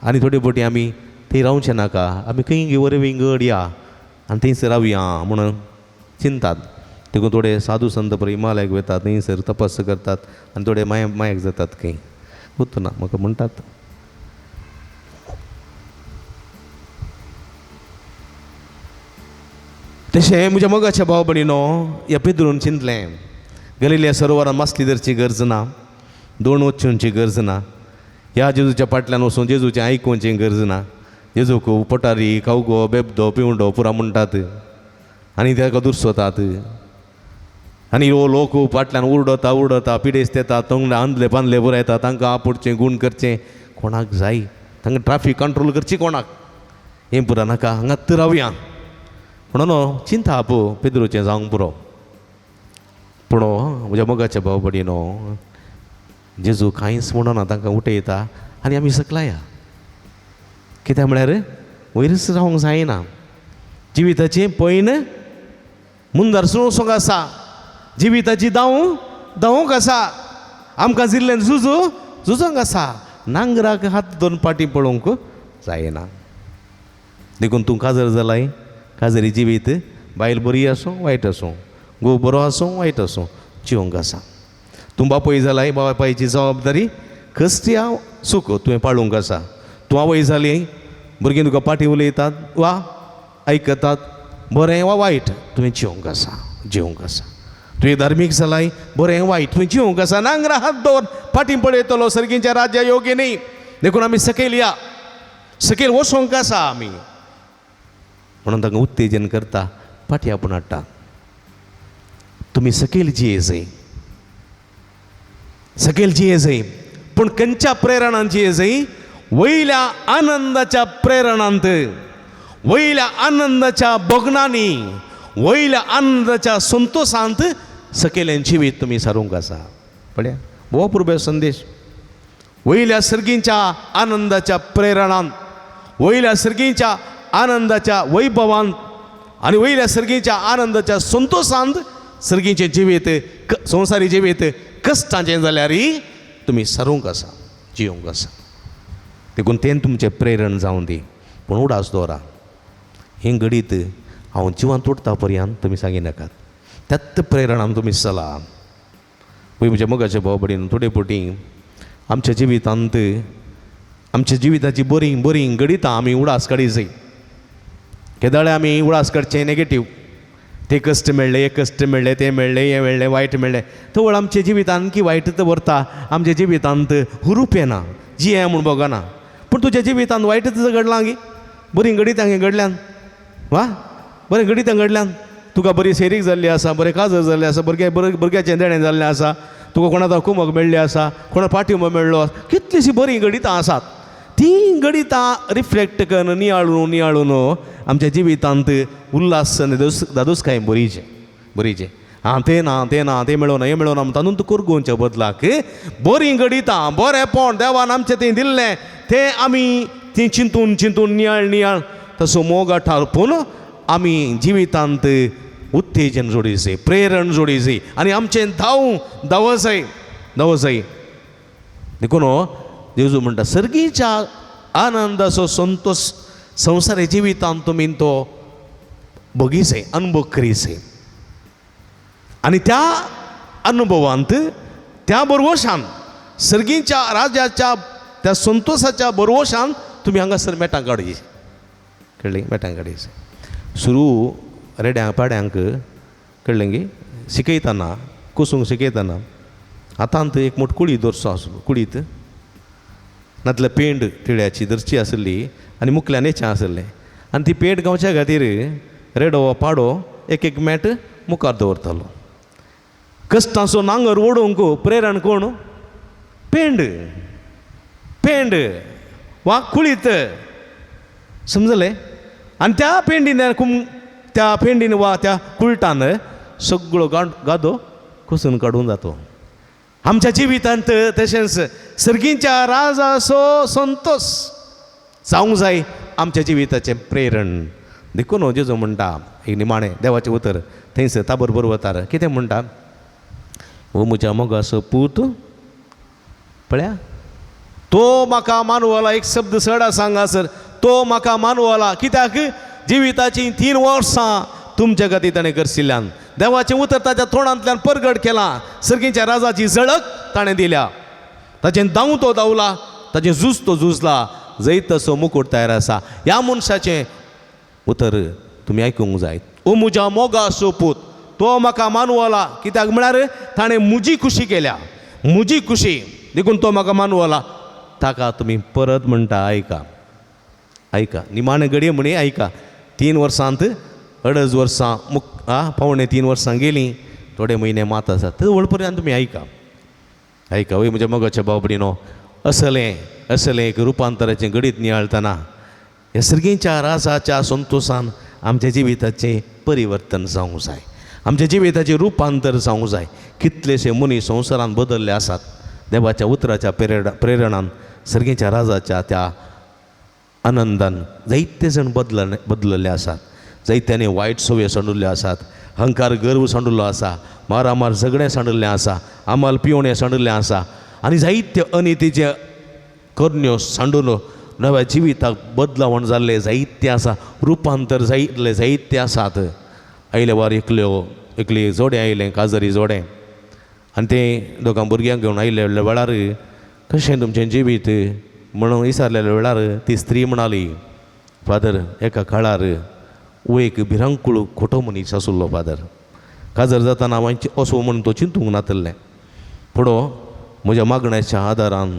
आनी थोडे फावटी आमी थंय रावचें नाका, आमी खंय वयर विंगड या आनी थंयसर रावया म्हणून चिंतात. देखून थोडे साधू संत पळय हिमालयाक वतात, थंयसर तपस्या करतात आनी थोडे माय मायक जातात खंय ना म्हाका म्हणटात. तशें म्हज्या मोगाच्या भाव भयणीनो, ह्या पेद्रून चिंतलें, गलिलिया सरोवरान मासली धरची गरज ना, दोण वचूनची गरज ना, ह्या जेजूच्या फाटल्यान वचून जेजूचें आयकुची गरज ना. जेजूक पोटारी, खावगो, बेबदो, पिवंडो पुरा म्हणटात आनी ताका दुरसोतात आनी हो लोक फाटल्यान उरडता उरडता पिडेस्त येता, तोंगडा आंदले बांदले पुरायता, तांकां आपोडचें, गूण करचें कोणाक जाय. तांकां ट्राफीक कंट्रोल करची कोणाक, हें पुरो नाका, हांगात रावया म्हणून चिंता आपो पेद्रूचें जावंक पुरो. पूण म्हज्या मोगाच्या भाव भयणीनो, जेजू कांयच म्हणना, तांकां उठयता आनी आमी सकलाया. कित्याक म्हळ्यार वयरच रावंक जायना, जिविताचें पयन मुंदार वचूंक आसा, जिविताची धांव धांवूंक आसा, आमकां जिल्लें झुजू झुजोंक आसा, नांगराक हात दोन पाटी पळोवंक जायना. देखून तूं काजर जालाय, काजरी जिवीत बायल बरी आसूं वायट आसूं, घोव बरो आसूं वायट आसूं, जिवंक आसा. तूं बापूय जालाय, बापायची जबाबदारी कश्ट या सूख तुवें पाळूंक आसा. तूं आवय जाली, भुरगीं तुका पाटी उलयतात वा आयकतात, बरें वा वायट तुवें जिवंक आसा, जिवंक आसा. तुवें धार्मीक जालाय, बरें वायट तुवें जिवंक आसा. नांगरा हात दवर फाटीं पळयतलो सर्गींच्या राज्या योग्य न्ही. देखून आमी सकयल या, सकयल वचोंक आसा आमी. म्हणून तांकां उत्तेजन करता, फाटीं आपूण हाडटा, तुमी सकयल जिये जाय, सकयल जिये जाय. पूण खंयच्या प्रेरणान जिये जाय? वयल्या आनंदाच्या प्रेरणांत, वयल्या आनंदाच्या भोगणांनी, वयल्या आनंदाच्या संतोशांत सकयलें जिवीत तुमी सारूंक आसा. पळया हो पुर्वे संदेश. वयल्या सर्गींच्या आनंदाच्या प्रेरणांत, वयल्या सर्गींच्या आनंदाच्या वैभवांत आनी वयल्या सर्गींच्या आनंदाच्या संतोशांत सर्गींचें जिवीत, संवसारी जिवीत कश्टांचें जाल्यार तुमी सारूंक आसा, जिवंक आसा. देखून तें तुमचें प्रेरण जावं दी. पूण उडास दवरा, हें घडीत हांव जिवान तुटता पर्यंत तुमी सांगिनाकात, त्याच प्रेरणान तुमी चला. पळय म्हज्या मोगाच्या भाव भयणीन, थोडे फावटी आमच्या जिवितांत आमच्या जिविताची बरीं बरीं घडितां आमी उडास काडी जाय. केदळे आमी उडास काडचें नेगेटीव, ते कश्ट मेळ्ळे, हे कश्ट मेळ्ळे, तें मेळ्ळें, हें मेळ्ळें, वायट मेळ्ळें, तवळ आमच्या जिवितांत आणखी वायटच व्हरता. आमच्या जिवितांत हुरूप येना, जिये म्हूण भोगना. पूण तुज्या जिवितांत वायटच घडलां गी, बरीं घडितां घडल्यान, वा बरें घडितां घडल्यान, तुका बरी सेरीक जाल्ली आसा, बरें काजर जाल्लें आसा, भुरगे भुरग्याचें देणें जाल्लें आसा, तुका कोणा कुमक मेळ्ळी आसा, कोणा पाठिंबो मेळ्ळो, कितलींशीं बरीं घडितां आसात. तीं घडितां रिफ्लेक्ट करून नियाळून नियाळून आमच्या जिवितांत उल्हास आनी दादोसकाय बरीचें बरीचें. आं तें ना, तें ना, तें मेळोना, हें मेळोना, तातूंत कोरगोवच्या बदलाक बरीं घडितां, बरेंपण देवान आमचें तें दिल्लें तें आमी तीं चिंतून चिंतून नियाळ नियाळ तसो मोग थारपून आमी जिवितांत उत्तेजन जोडीचे, प्रेरण जोडीचे आनी आमचें धांव धांवसाय धांवसाय. देखून जेजू म्हणटा सर्गीच्या आनंदाचो संतोष संवसारी जिवितांत तुमी तो भोगीसे, अनुभव करीसे. आनी त्या अनुभवांत, त्या बरवशान, सर्गीच्या राजाच्या त्या संतोषाच्या बरवशान तुमी हांगासर मेटां काडची, कळ्ळी? मेटां काडची. सुरू रेड्यांक पाड्यांक, कळ्ळें गी, शिकयतना, कुसूंक शिकयतना हातांत एक मोठ कुळी दरचो आसलो, कुळीत नातल्यार पेंड तिळ्याची धरची आसली आनी मुकल्यान येचें आसलें. आनी ती पेंट गावच्या खातीर रेडो वा पाडो एक एक मेट मुखार दवरतालो. कश्टांचो नांगर ओडूंक प्रेरण कोण? पेंड, पेंड वा कुळीत, समजलें? आनी त्या पेंडीन त्या पेंडीन वा त्या कुळटान सगळो गादो कुसून काडून जातो. आमच्या जिवितांत तशेंच सर्गींच्या राजाचो संतोष जावंक जाय आमच्या जिविताचें प्रेरण. देखून जेजू म्हणटा एक निमाणें देवाचें उतर थंयसर ताबर पर्वतार कितें म्हणटा? हो म्हज्या मोगाचो पूत, पळया तो म्हाका मानवला. एक शब्द चड आसा हांगासर, तो म्हाका मानवला. कित्याक? जिविताचीं 3 वर्सां तुमच्या खातीर ताणें करशिल्ल्यान देवाचें उतर ताच्या तोंडांतल्यान परगट केलां. सर्गीच्या राजाची झळक ताणें दिल्या. ताचें धांव तो धांवला, ताचें झूज तो झुजला, जैत तसो मुकूट तयार आसा. ह्या मनशाचें उतर तुमी आयकूंक जाय. ओ म्हज्या मोगाचो पूत, तो म्हाका मानवला. कित्याक म्हळ्यार ताणें म्हजी खुशी केल्या, म्हजी खुशी, देखून तो म्हाका मानवला. ताका तुमी परत म्हणटा आयका, आयका, निमाणें घडये म्हणी आयका. 3 वर्सांत 2.5 वर्सां 2.75 वर्सां गेलीं, थोडे म्हयने मात आसात, ते व्हड पर्यंत तुमी आयका, आयका. वय म्हज्या मोगाच्या भाव भयणीनो, असलें असलें एक रुपांतराचें घडीत नियाळतना ह्या सर्गींच्या राजाच्या संतोशान आमच्या जिविताचें परिवर्तन जावंक जाय, आमच्या जिविताचें रुपांतर जावंक जाय. कितलेशे मनीस संवसारान बदल्ले आसात देवाच्या उतराच्या प्रेरणान, सर्गींच्या राजाच्या त्या आनंदान जायते जाण बदलले आसात. जायत्यांनी वायट सवय सांडुल्ल्यो आसात, अहंकार गर्व सांडुल्लो आसा, मारामार झगडें सांडुल्लें आसा, आमाल पिवणें सांडुल्लें आसा आनी जायते अनितीचे करण्यो सांडून नव्या जिविताक बदलावण जाल्ले जायते आसा, रुपांतर जायिल्ले जायते आसात. आयले वार एकली जोडें आयलें, काजरी जोडें, आनी तें दोगां भुरग्यांक घेवन आयिल्ल्या वेळार कशें तुमचें जिवीत म्हणून विचारलेल्या वेळार ती स्त्री म्हणाली, फादर एका काळार वो एक भिरांकूळ खोटो मनीस आशिल्लो फादर, काजर जाताना हांवें असो म्हणून तो चिंतूंक नातलें, पूण म्हज्या मागण्याच्या आदारान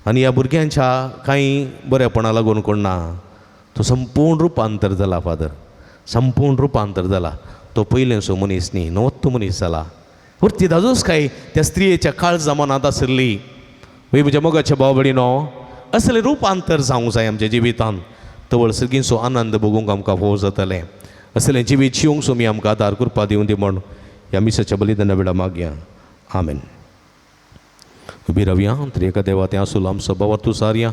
आनी ह्या भुरग्यांच्या कांय बरेपणा लागून कोण ना तो संपूर्ण रुपांतर जाला फादर, संपूर्ण रुपांतर जाला. तो पयलेंसो मनीस न्ही, नवोत्तो मनीस जाला. वरती दाजूच काय त्या स्त्रियेच्या काळजा मनांत आशिल्ली. वय म्हज्या मोगाच्या भाव भयणीनो, असलें रुपांतर जावंक जाय आमच्या जिवितान, तवळ सर्गींचो आनंद भोगूंक आमकां फावो जातलें. असलें जिवीत जिवंक सोमी आमकां आदार कृपा दिवं दी म्हूण ह्या मिसाच्या बलिदाना वेळार मागया. आमेन. उबी रावया. त्रिएका देवा तें आसूल आमचो बाबर तूं सारया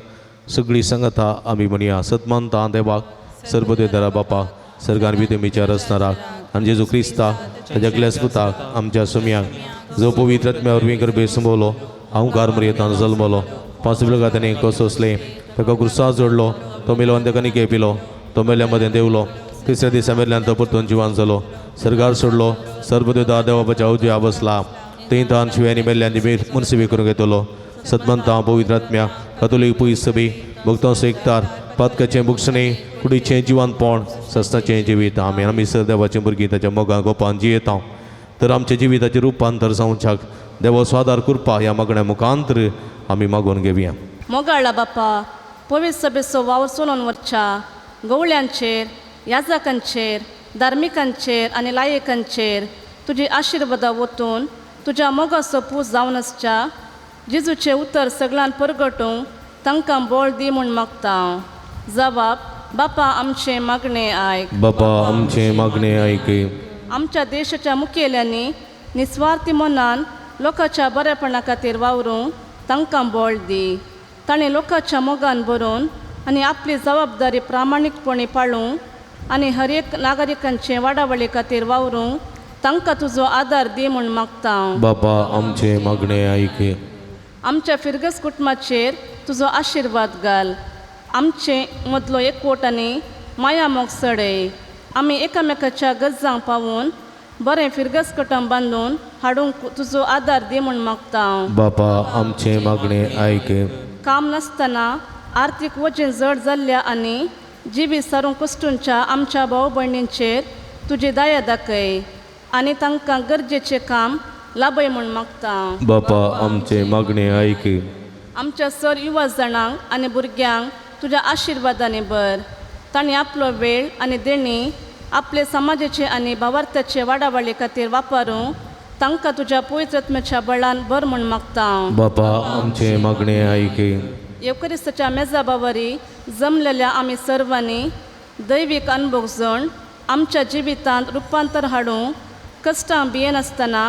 सगळी सांगता आमी म्हणया सतमानता देवाक सर्वदेदरा बापा सर्गान बी तुमीच्या रचणाराक आनी जेजू क्रिस्ता ताच्या ग्लेस पुताक आमच्या सुमयाक जो पवित्र आत्म्या वरवीं गर्भे संबवलो अहंकार मरियेतान जल्मलो पांच विलगा ताणें कसोसलें ताका क्रुसा जोडलो तो मेलो ताका निके पिलो तो मेल्या मदें देवलो तिसऱ्या दिसा मेल्ल्यान तो परतून जिवान जालो सर्गार सोडलो सर्वदेवता देवाच्या उजव्या बसला थंय तान शिव्यांनी मेल्ल्यान मनसेवी करूंक येतलो. सतमंता पवित्र आत्म्या कातोलीक पयस सभी भक्तांचो एकतार पातकाचें भुगसणें कुडीचें जिवानपण सस्ताचें जिवीत. आमी आमी सर देवाचें भुरगीं ताच्या मोगान गोपान जियेता तर आमच्या जिविताचें रुपांतर जावच्याक देवाचो आदार कृपा ह्या मागण्या मुखांतर आमी मागून घेवया. मोगाळा बापा, पवित्र सभेचो वावर चलोवन वरच्या गवळ्यांचेर, याजकांचेर, धार्मिकांचेर आनी लायकांचेर तुजी आशिर्वादां ओतून तुज्या मोगाचो पूस जावन आसच्या जेजूचें उतर सगळ्यान परगटूंक तांकां बळ दी म्हूण मागता. जवाब बापा आमचें मागणें आयक. बापा आमचें मागणें आयक. आमच्या देशाच्या मुखेल्यांनी निस्वार्थी मनान लोकांच्या बरेपणा खातीर वावरूंक तांकां बळ दी. ताणें लोकांच्या मोगान बरोवन आनी आपली जबाबदारी प्रामाणीकपणी पाळूंक आनी हर एक नागरिकांचे वाडावळी खातीर वावरूंक तांकां तुजो आदार दी म्हूण मागता. बापा आमचें मागणें आयक. आमच्या फिरगस कुटुंबाचेर तुजो आशिर्वाद घाल. आमचे मदलो एकवट आनी माया मोग चडय. आमी एकामेकाच्या गरजांक पावून बरें फिरगस कुटुंब बांदून हाडूंक तुजो आदार दी म्हूण मागता. बापा आमचें मागणें आयक. काम नासतना आर्थीक वजें जड जाल्ल्या आनी जिवीत सारूंक कश्टूंच्या आमच्या भाव भयणींचेर तुजी दया दाखय आनी तांकां गरजेचें काम लाभय म्हूण मागता. बापा आमचें मागणें आयक. आमच्या सर युवा जाणांक आनी भुरग्यांक तुज्या आशिर्वादांनी भर. तांणी आपलो वेळ आनी देणी आपले समाजाचे आनी भावार्थाचे वाडावळी खातीर वापरूंक तांकां तुज्या पवित्र आत्म्याच्या बळान भर म्हूण मागता. बापा आमचें मागणें आयक. येवक्रिस्ताच्या मेजा बावरी जमलेल्या आमी सर्वांनी दैवीक अनभोग आमच्या जिवितांत रुपांतर हाडूंक कश्टां भियेनासतना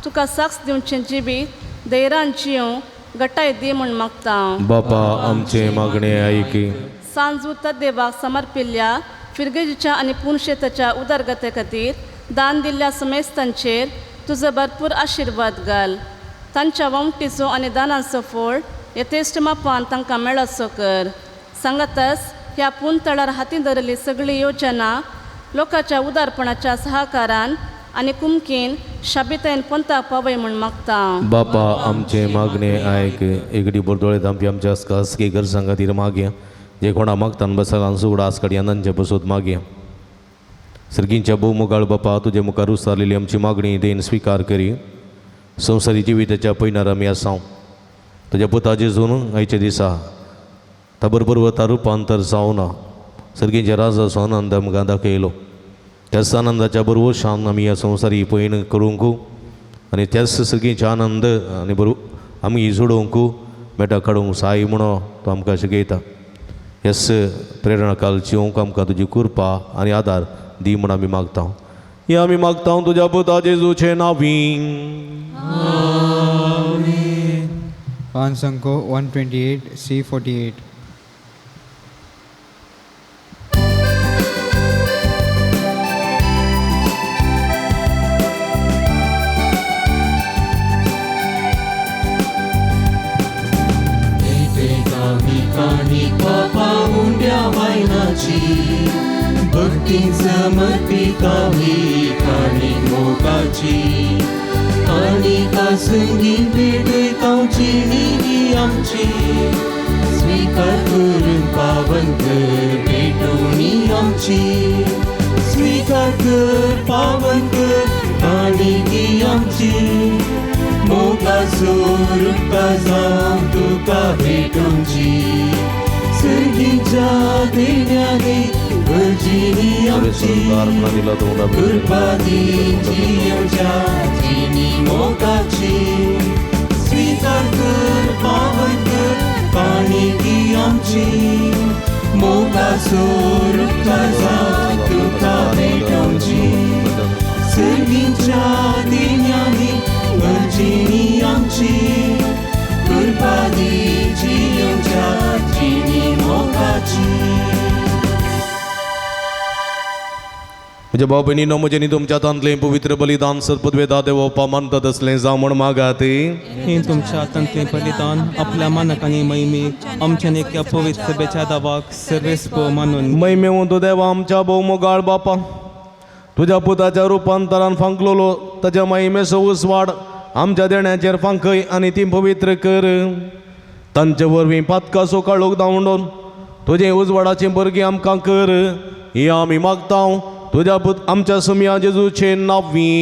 तुका साक्ष दिवचें जिवीत धैर्यान जियोवंक गटाय दी म्हूण मागता. बापा आमचें मागणें आयक. सांजू तदेवाक समर्पिल्ल्या फिरगेजीच्या आनी पुनशेताच्या उदरगते खातीर दान दिल्ल्या समेस्तांचेर तुजो भरपूर आशिर्वाद घाल. तांच्या वमटीचो आनी दानाचो फळ यथेश्ट मापान तांकां मेळचो कर. सांगातच ह्या पुनतळार हाती धरिल्ली सगळी योजना लोकांच्या उदारपणाच्या सहकारान आनी कुमकीन शाबितायन पंथाक पावय म्हूण मागता. बापा आमचें मागणें आयक. एगडी बोरदोळे धांपी आमच्या खासगी गरजां खातीर मागया जे कोणा मागतान बसलान सुगडा आसकडी आनंदचे बसोत मागया. सर्गींच्या भोव बापा तुजे मुखार उसारलेली आमची मागणी देन स्विकार करी. संवसारी जिविताच्या पयणार आमी आसाव तुज्या पुता जेजून आयच्या दिसा ता बरोबर वता रुपांतर जावना सर्गींच्या राजाचो आनंद आमकां दाखयलो. त्याच आनंदाच्या बरोबर आमी ह्या संवसारी पयण करूंक आनी त्याच सर्गींचे आनंद आनी बरो आमी जोडोवंक मेटा काडूंक साय म्हणून तूं आमकां शिकयता. येस प्रेरणा काल जिवंक आमकां तुजी कृपा आनी आदार दी म्हूण आमी मागता. हे आमी मागता तुज्या पुता जेजूचे नांवी. पानसंको 128 C48. भक्ती समर्पितावी काणी मोगाची आनी कासंगी भेटयतावची निगी आमची स्वीकार करून पावन कर भेटवणी आमची स्वीकार कर पावन कर काणिगी आमची मोगाचो रुपा जावं तुका भेटोवची सर्गीच्या देण्याने भजिनी आमची कृपा दिची आमच्या जिनी मोगाची स्वीकार कर पावन कर काणिगी आमची मोगाचो रुपा जावं तुका भेटोवची सर्गीच्या देण्याने भजिनी आमची कृपा दिची आमच्या जिनी मोगाची. म्हज्या भाव भयणीनो, म्हजें न्ही तुमच्या हातांतलें पवित्र बलिदान सदपदवेदा देवोपा मानतात असलें जावं म्हूण मागात. हें तुमच्या हातांतलें बलिदान आपल्या मानक आनी महिमेक आमच्या नेक्या पवित्र सभेच्या दावाक सर्वेस्प मानून महिमेवंत देवा आमच्या भोव मोगाळ बापा, तुज्या पुताच्या रुपांतरान फांकलोलो ताच्या महिमेचो उजवाड आमच्या देण्याचेर फांकय आनी ती पवित्र कर. तांचे वरवीं पातकाचो काळोख धांवडोवन तुजें उजवाडाचीं भुरगीं आमकां कर. ही आमी मागता तुज्या पुत आमच्या सुमया जेजूचे नांवी.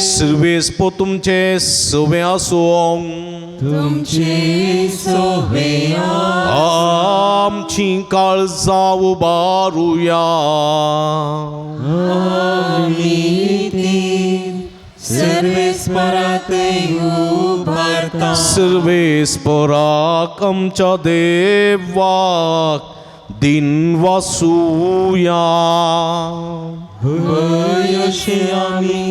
सर्वेस्पो तुमचे सवे आसूं. तुमचे सोवे आमची काळजां उबारुया. आमी ती सर्वेस्परातय उबारता. सर्वेस्पराक आमच्या देवाक दिन वासुया. हय अशें आमी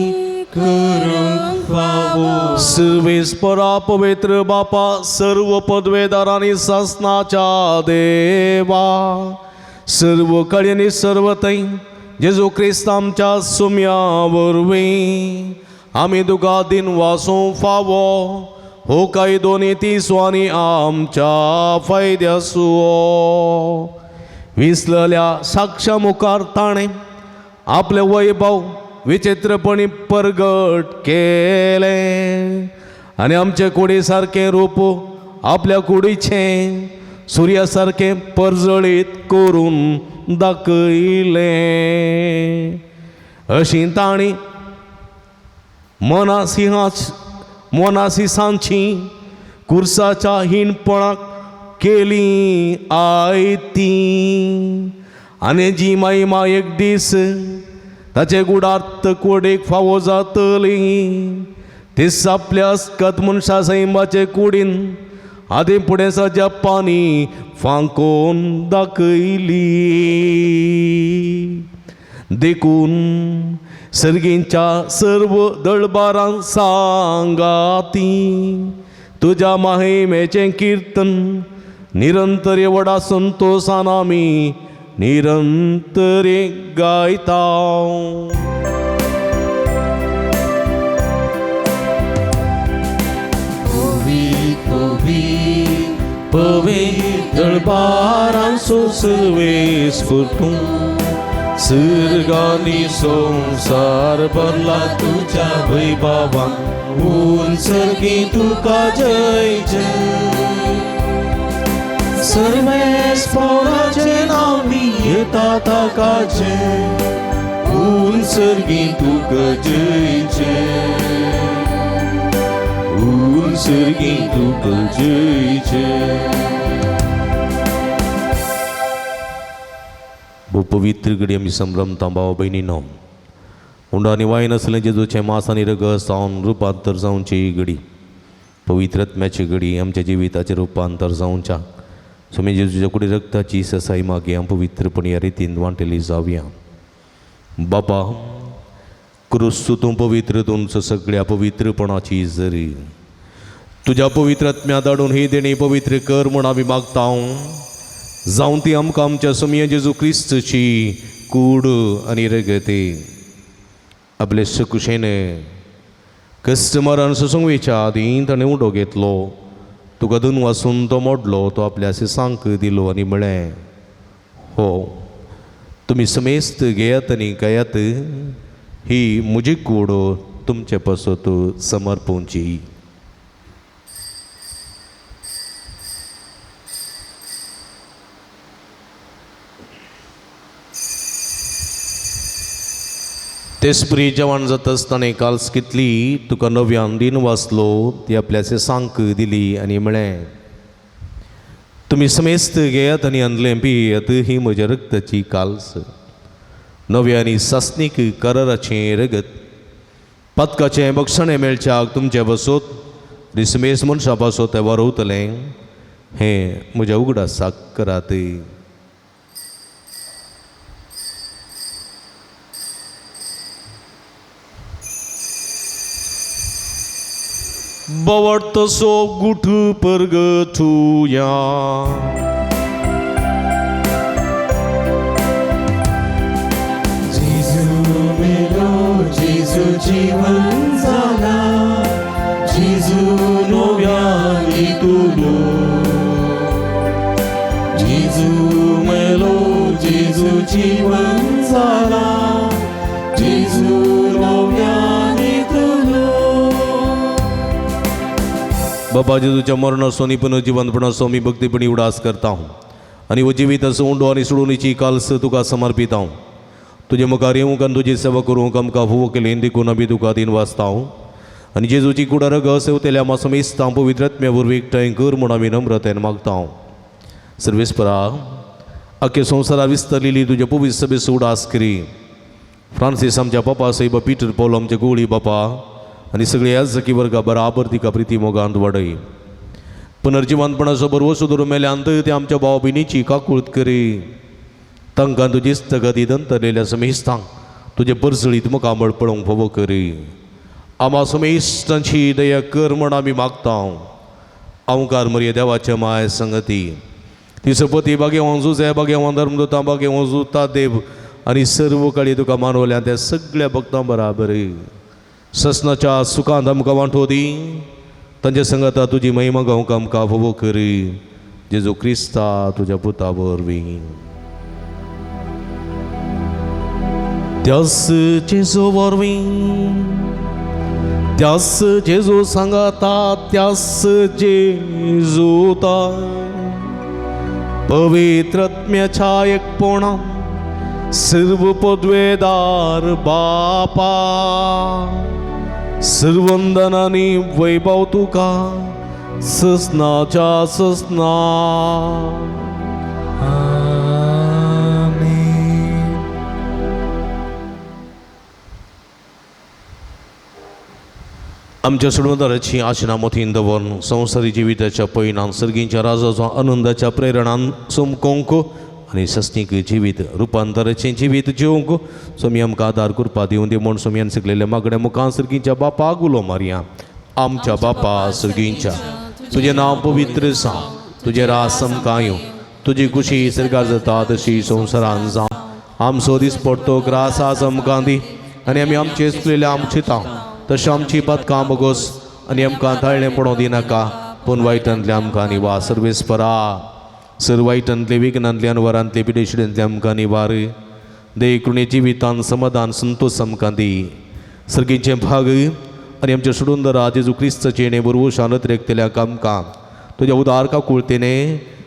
करूंक फावो. सर्वेस्परा पवित्र बापा, सर्व पदवेदार आनी सासनाच्या देवा, सर्व कडेन सर्व थंय जेजू क्रिस्त आमच्या सुम्या वरवीं आमी तुका दिन वासूं फावो. हो कायदो नीतीचो आनी आमच्या फायद्याचो. विसलेल्या साक्षा मुखार ताणें आपले वैभव विचित्रपणी परगट केलें आनी आमचे कुडी सारकें रूप आपल्या कुडीचें सुर्या सारकें परजळीत करून दाखयलें. अशी तांणी मनासिंहाची कुर्साच्या हीणपणाक केली आयती आनी जी महिमा एक दीस ताचे गुडार्थ कोडेक फावो जातली तीस आपल्या अस्कत मनशा सैमाचे कुडीन आदी फुडें सज्या पानी फांकोन दाखयली. देखून सर्गींच्या सर्व दळबारांक सांगाती तुज्या महिमेचें किर्तन निरंतर व्हडा संतोसान आमी निरंतर गायता. पवित्र दळबारांचो सर्वेस्पर तूं सर्गांनी संवसार भरला तुज्या वैभवान उंचगी तुका जय जय. सर्वेस्पराचे नांवी येता ताका जय उंचगी तुका जय जय उंचगी तुका जय जय. भोव पवित्र घडी आमी संभ्रमता भाव भयणीनो, उंडो आनी वायन आसलें जेजूचें मास आनी रगत जावन रुपांतर जावची ही घडी. पवित्र आत्म्याची घडी आमच्या जिविताचें रुपांतर जावच्या. स्वामी जेजूच्या कुडी रक्ताची ससाई मागीर आम पवित्रपणी ह्या रितीन वांटेली जावया. बापा क्रिस्तू तूं पवित्र, तुमचो सगळ्या पवित्रपणाची जरी तुज्या पवित्र आत्म्या धाडून ही देणी पवित्र कर म्हूण आमी मागता. जावं ती आमकां आमच्या सोमया जेजू क्रिस्तची कूड आनी रगती आपले सकुशेन कस्टमरान सोसूंक आदीं ताणें उडो घेतलो, तुका दोन वासून तो मोडलो, तो आपल्या सांक दिलो आनी म्हळें, हो तुमी समेस्त घेयात आनी खायात, ही म्हजी कूड तुमचे पासत समर्पूंची. तेसपरी जेवण जाता आसतना काल्स कितली तुका नव्यान दिन वाचलो, ती आपल्याचे सांक दिली आनी म्हळें, तुमी समेस्त घेयात आनी आणलें पियेत, ही म्हज्या रक्ताची काल्स, नव्या आनी सासणीक कराराचें रगत, पातकाचें बक्षणें मेळच्याक तुमचे बसोत रिसमेस मनशां पासत तें वरवतलें, हें म्हज्या उगडासाक करात. बवडतसो गुठ परगतुया. जेजू मेलो, जेजू जीवन जाला, जेजू नव्यानी तुलो. जेजू मेलो, जेजू जीवन जाला, जेजू नव्यानी तुलो. बाबा जेजूच्या मरणाचो आनी पुनर्जिवंतपणाचो आमी भक्तीपणी उडास करता आनी हो जिविताचो उंडो आनी सोडोवणेची काल्स तुका समर्पिता. तुजे मुखार येवंक आनी तुजी सेवा करूंक आमकां फुवो केली देखून आमी तुका दिन वाचता आनी जेजूची कुडा रगत सेवतेल्या आमा समेस्तां पवित्र आत्म्या वरवीं एकठांय कर म्हूण आमी नम्रतेन मागता. सर्वेस्परा आख्या संवसारार विस्तरलेली तुज्या पवित्र सभेचो उडास करी. फ्रांसीस आमच्या बापा साहेब, पीटर पॉल आमचे गोळी बापा आनी सगळे याजकी वर्गा बराबर तिका प्रिती मोगांत वाडय. पुनर्जिवंतपणाचो बरवसो धरून मेल्यान ते आमच्या भाव भयणीची काकूळत करी. तांकां तुजी स्थगती दंतरलेल्या समेस्तांक तुजे परजळीत मुखामळ पळोवंक फावो करी. आमा समेस्तांची दया कर म्हण आमी मागता. अंकार मरिये देवाच्या माय संगती ती सपती बागेवान जुजे बागेवान धर्मदूतां बागेवान जुता देव आनी सर्व काळी तुका मानवल्या त्या सगळ्या भक्तां बराबर ससनाच्या सुखांत आमकां वांटो दी. तांच्या संगता तुजी महिमा गावंक आमकां फावो करी. जेजू क्रिस्ता तुज्या पुता वरवीं. त्यास जेजू वरवीं, त्यास जेजू सांगाता, त्यास जेजूता पवित्र आत्म्याच्या एकपणा सर्व पदवेदार बापा सर्वंदनानी वैभव तुका ससनाच्या ससना. आमच्या सोडवणाराची आशना मतीन दवरून संवसारी जिविताच्या पयणान सर्गींच्या राजाचो आनंदाच्या प्रेरणान चमकोवंक आनी सस्नीक जिवीत रुपांतराचें जिवीत जिवंक स्वामी आमकां आदार करपा दिवं दी म्हूण स्वामीन शिकलेल्या मागण्या मुखार सर्गींच्या बापाक उलो मारया. आमच्या बापा सर्गींच्या, तुजें नांव पवित्र जावं, तुजें राज आमकां येवं, तुजी खुशी सर्गार जाता तशी संवसारान जावं. आमचो दीस पडतो ग्रास आज आमकां दी आनी आमी आमचे चुकलेले आमचे तांव तशें आमची पातकां बगोस आनी आमकां ताळणें पडोवं दिनाका, पूण वायटांतलें आमकां निवार. सर्वेस्परा सर वायटांतले विघ्नांतले अनवरांतले पिडेशिडेंतले आमकां निवार. देखून जिवितान समाधान संतोष आमकां दी. सर्गीचें भाग आनी आमच्या सोडून जेजू क्रिस्ताचें येणे बरवशान अतिरेकतल्या आमकां तुज्या उदार काकुळतेने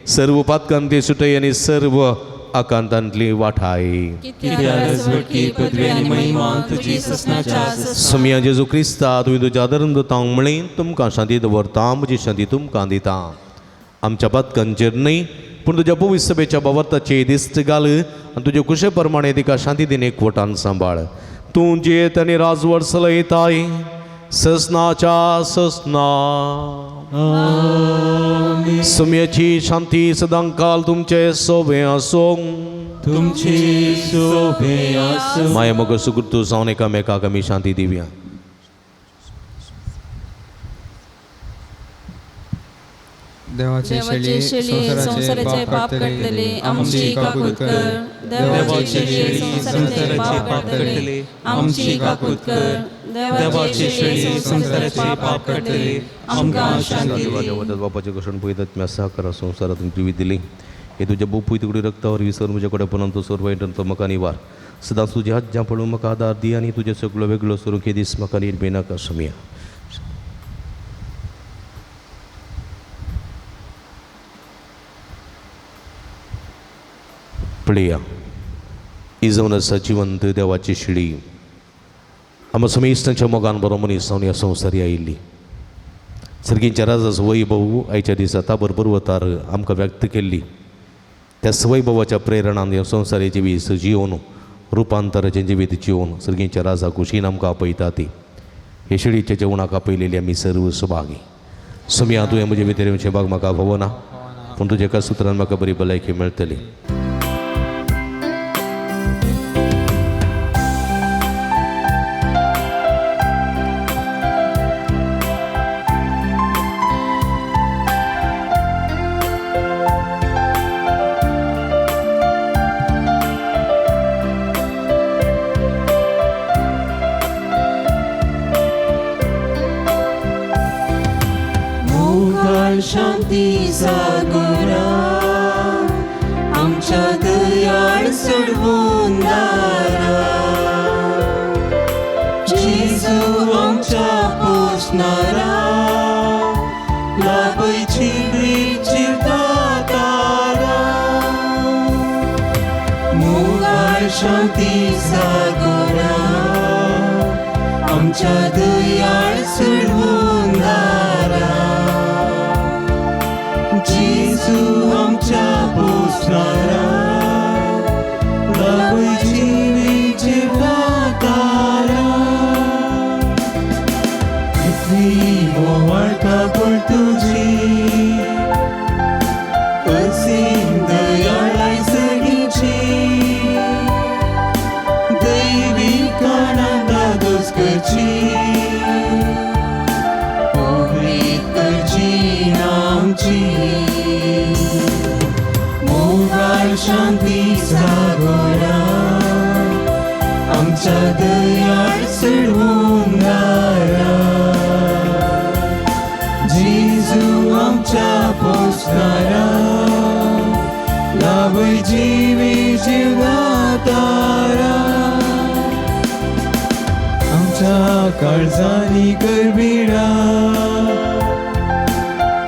सर्व पातकांतली सुटय आनी सर्व आकांतांतली वाठाय. समिया जेजू क्रिस्ता तुवें तुज्या आदरान दिता म्हळें, तुमकां शांती दवरता, म्हजी शांती तुमकां दिता. आमच्या पातकांचेर न्हय पूण तुज्या पवित्र सभेच्या बावर्ताचे दिश्ट घाल आनी तुजे कुशे प्रमाणे तिका शांती दिन एकवटान सांबाळ. तूं जियेत आनी राजवट चलयताय ससनाच्या ससना. सुम्याची शांती सदांकाल तुमचे सोबे आसूं. तुमची सोबे आसूं. माया मग सुकृत जावन एकामेकाक आमी शांती दिवया. देवाचे शेळये संवसाराचे पाप काडटले आमची काकूत कर. देवाचे शेळये संवसाराचे पाप काडटले आमची काकूत कर. देवाचे शेळये संवसाराचे पाप काडटले आमकां शांती दी. बापाचे कशण पळयतात मी सहकारा संवसारातून जिवीत दिली हे तुज्या बोपूय तुगडी रक्तावर विसर म्हज्या कडेन पुनंत सोर वायटन म्हाका निवार. सदांच तुज्या हात पळोवन म्हाका आदार दी आनी तुजें सगळो वेगळो सरूंक हे दीस म्हाका निर्मेनाका सुमया. पळया ही जावन आसा जिवंत देवाची शिडी आमकां समेस्तांच्या मोगान बरो मनीस जावन ह्या संवसारी आयिल्ली. सर्गींच्या राजाचो वैभव आयच्या दिसा ताबर पर्वतार आमकां व्यक्त केल्ली. त्या वैभवाच्या प्रेरणान ह्या संवसारी जिवीत जिवन रुपांतराचें जिवीत जिवन सर्गींच्या राजा कुशीन आमकां आपयता. ती हे शिडीच्या जेवणाक आपयलेली आमी सर्व सुभागी. सुमया तुवें म्हजे भितर येवचें भाग म्हाका भोवना पूण तुज्या एका सुत्रान म्हाका बरी भलायकी मेळटली. शांती सागोरा आमच्या दयाळ सोडवून दारा. जेजू आमच्या पोसणारा लाभय चिरतारा. मुखार शांती सागोरा आमच्या दयाळ सोडवून दारा. जेजू आमच्या पोसणारा लाभय जिवतारा. इतली मोवाळता पण तुजी असीम दयाळाय सगळीची दैवी कानांदा दोस करची उमेद करची आमची. मोगाळ शांती सागोरा आमच्या दयाळ सोडवून दारा. जेजू आमच्या पोसणारा लाभय जिवी जिवतारा. आमच्या काळजांनी करबिडा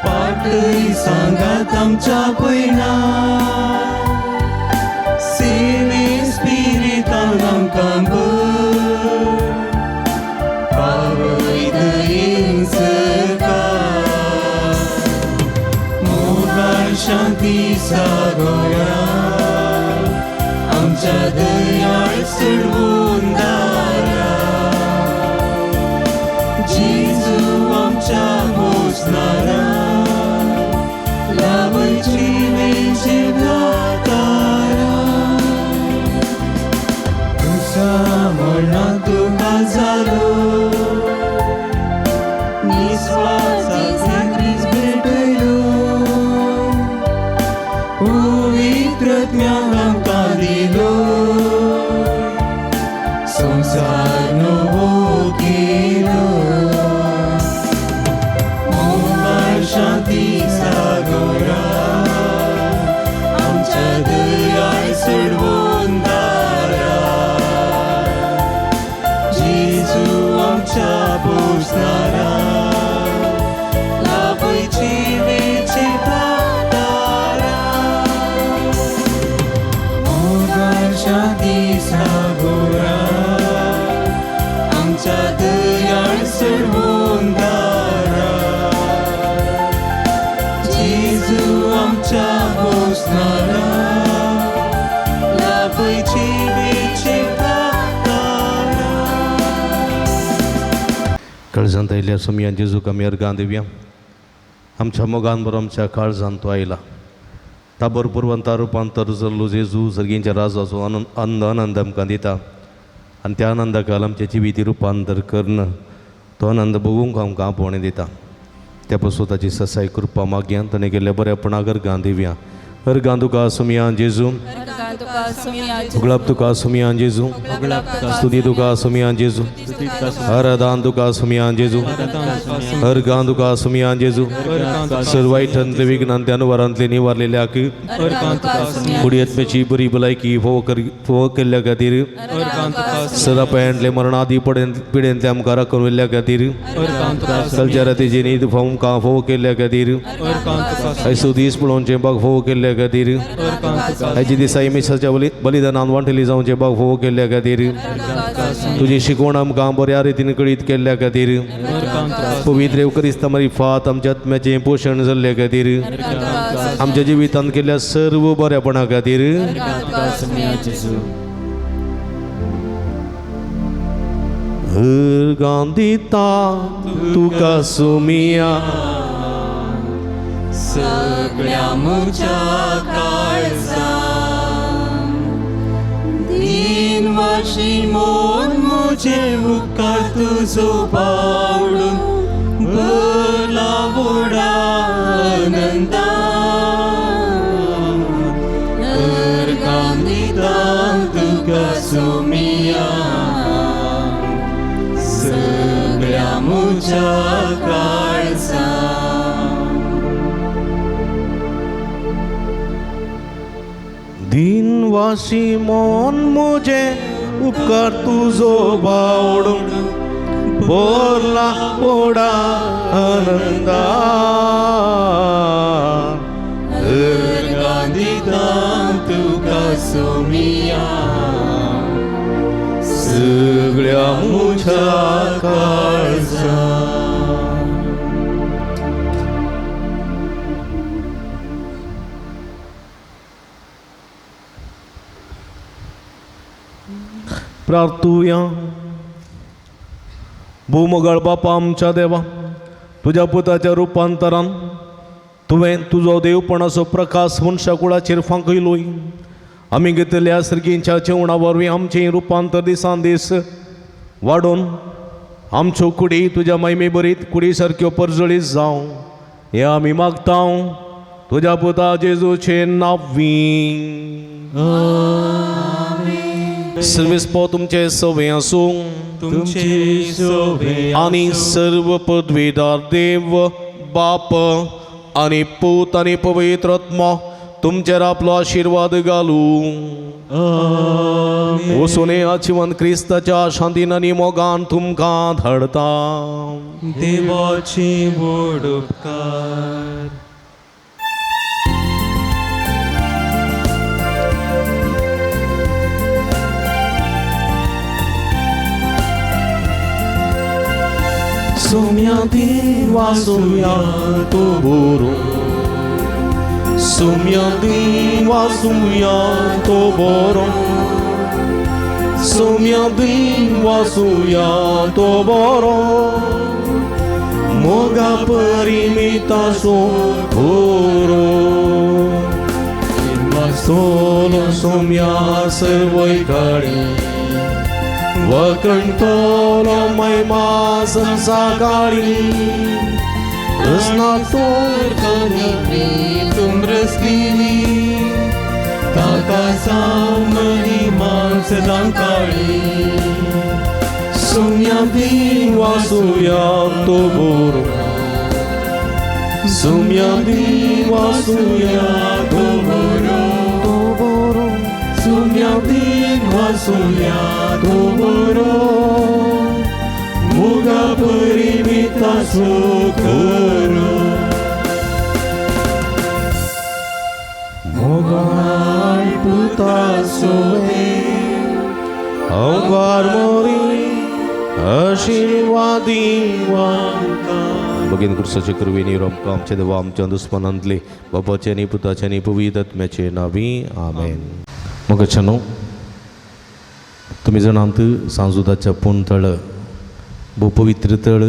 पाटय सांगात आमच्या पयना. सेवे स्पिरितान आमकां भर पावय दयेन सरकार. मोगाळ शांती सागोरा आमच्या दयाळ सोडवून दारा. जेजू आमच्या पोसणारा लाभय जिवतारा. तुझा मरणांत तुका जालो निस्वासाचे क्रिस्त भेटयलो. पवित्र ज्ञान आमकां दिलो संवसार नवो केलो. मोगाळ शांती सागोरा आमच्या दयाळ सोडवून दारा. जेजू आमच्या पोसणारा लाभय जिवतारा. मोगाळ शांती सागोरा आमच्या दयाळ काळजांत आयिल्ल्या सोमयान जेजूक आमी अर्गां दिवया. आमच्या मोगान बरो आमच्या काळजांत तो आयला. ताबोर पुरवंता रुपांतर जाल्लो जेजू सर्गींच्या राजाचो आनंद आनंद आमकां दिता आनी त्या आनंदाक आमच्या जिविती रुपांतर करून तो आनंद भोगूंक आमकां आपोवणें दिता. त्या पासून ताची ससाय कृपा मागया. ताणें केल्ल्या बऱ्यापणाक अर्गां दिवया. अर्गां तुका सोमया जेजू, उगळाप तुका सोमया जेजू, स्तुती तुका सोमया जेजू, आराधन तुका सोमया जेजू, अर्गां तुका सोमया जेजू. सर्वायटांतले विघ्नांतले अनुवारांतले निवारलेल्याक कुडयेतमेची बरी भलायकी फोव केल्ल्या खातीर, सदापायांतले मरणादी पिडेंतले आमकां राखून व्हेल्ल्या खातीर, कालच्या रातीची न्हीद आमकां फोव केल्ल्या खातीर, आयसो दीस पळोवचें बाग फोव केल्ल्या खातीर, आयच्या दिसा मिसाच्या बलिदानान वांटली जावचें बाग फोव केल्ल्या खातीर, तुजी शिकवण आमकां बऱ्या रितीन कळीत केल्ल्या खातीर, पवित्र येवक्रिस्ता मारिफात आमच्या आत्म्याचें पोशण जाल्ल्या खातीर, आमच्या जिवितांत केल्ल्या सर्व बऱ्यापणा खातीर. अर्गां दिता तुका सोमया सगळ्या म्हज्या काळजान दिन वाशी मोन म्हजे उपकार तुजो पावडून भरला व्हडा आनंदान. अर्गां दिता तुका सोमया सगळ्या म्हज्या काळजान. दिनवासी मोन म्हजे उपकार तुजो बावडून भरला व्हडा आनंदान. अर्गां दिता तुका सोमया सगळ्या म्हज्या काळजान. प्रार्थुया. भूमगळ बापा आमच्या देवा, तुज्या पुताच्या रुपांतरान तुवें तुजो देवपणाचो प्रकाश मनशा कुळाचेर फांकयलोय. आमी घेतल्या सर्गींच्या जेवणा वरवीं आमचें रुपांतर दिसान दीस वाडोवन आमच्यो कुडी तुज्या महिमे बरीत कुडी सारक्यो परजळीत जावं हें आमी मागता तुज्या पुता जेजूचे नांवी. सर्वेस्पो तुमचे सवे आसूं तुमचे सोवे आनी सर्व पदवीदार देव बाप आनी पूत आनी पवित्र आत्मा तुमचेर आपलो आशिर्वाद घालूं. वचून आजिवन क्रिस्ताच्या शांतीन आनी मोगान तुमकां धाडता. देवाचे व्हड उपकार. Sumya diwa sumya toboro, sumya diwa sumya toboro, sumya diwa sumya toboro, moga parimita sotoro, solo sumya sarvaikari. वकंटोलो महिमा संसाकारी तुमरसली ताका सामनी मांसदां काळी सुम्या दिवा सुया तो बोरो, सुम्या दिवा सुया तो बोरो, सुम्या दिवा सुया तो बोरो, मोगा परिमिता सुखरो. मोगाळ पुता सोवे अवगार मोरी आशीर्वादी बगीन कुर्साचे कृपेन आमकां आमच्या देवा आमच्या दुस्मनांतले बापाचे आनी पुताचे आनी पवित्र आत्म्याचे नांवी आमेन. मोगाच्यानो, तुमी जाणात सांजुदाच्या पुणतळ भोव पवित्र तळ.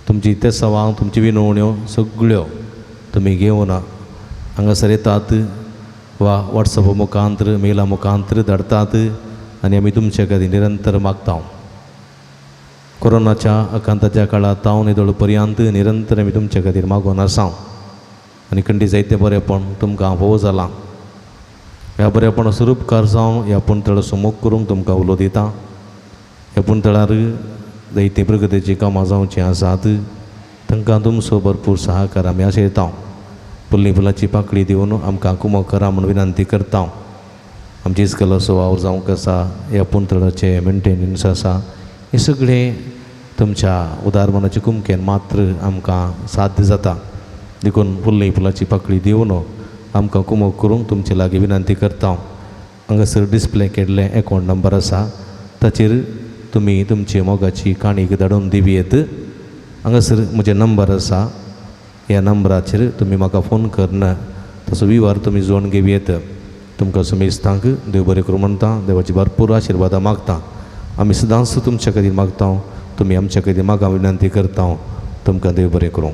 तुमची तेसावां, तुमची विनवण्यो सगळ्यो तुमी घेवन हांगासर येतात वा वॉट्सॅपा मुखांत्र, मेला मुखांत्र धाडटात आनी आमी तुमचे खातीर निरंतर मागता. कोरोनाच्या आकांताच्या काळांत तावन येदोळ पर्यंत निरंतर आमी तुमचे खातीर मागून आसा आनी खंडी जायते बरेपण तुमकां भोव जालां. ह्या बरेपणाचो उपकार जावन ह्या पुणतळाचो मोग करूंक तुमकां उलो दिता. ह्या पुणतळार जायतीं प्रगतीचीं कामां जावचीं आसात, तांकां तुमचो भरपूर सहकार आमी आशयता. फुल्ली फुलाची पाकळी दिवन आमकां कुमक करा म्हूण विनंती करता. आमची इस्कलाचो वावर जावंक आसा, ह्या पुणतळाचें मेंटेनन्स आसा, हें सगळें तुमच्या उदार मनाचे कुमकेन मात्र आमकां साध्य जाता. देखून फुल्ली फुलाची पाकळी दिवन आमकां कुमक करूंक तुमचे लागीं विनंती करता. हांगासर डिस्प्ले केल्लें एकावंट नंबर आसा, ताचेर तुमी तुमची मोगाची काणीक धाडून दिवयेत. हांगासर म्हजें नंबर आसा, ह्या नंबराचेर तुमी म्हाका फोन करून तसो विवार तुमी जोडून घेवयेत. तुमकां सुमेस्तांक देव बरें करूं म्हणटा, देवाची भरपूर आशिर्वादां मागता. आमी सदांच तुमच्या खातीर मागता, तुमी आमच्या खातीर मागा विनंती करता. तुमकां देव बरें करूं.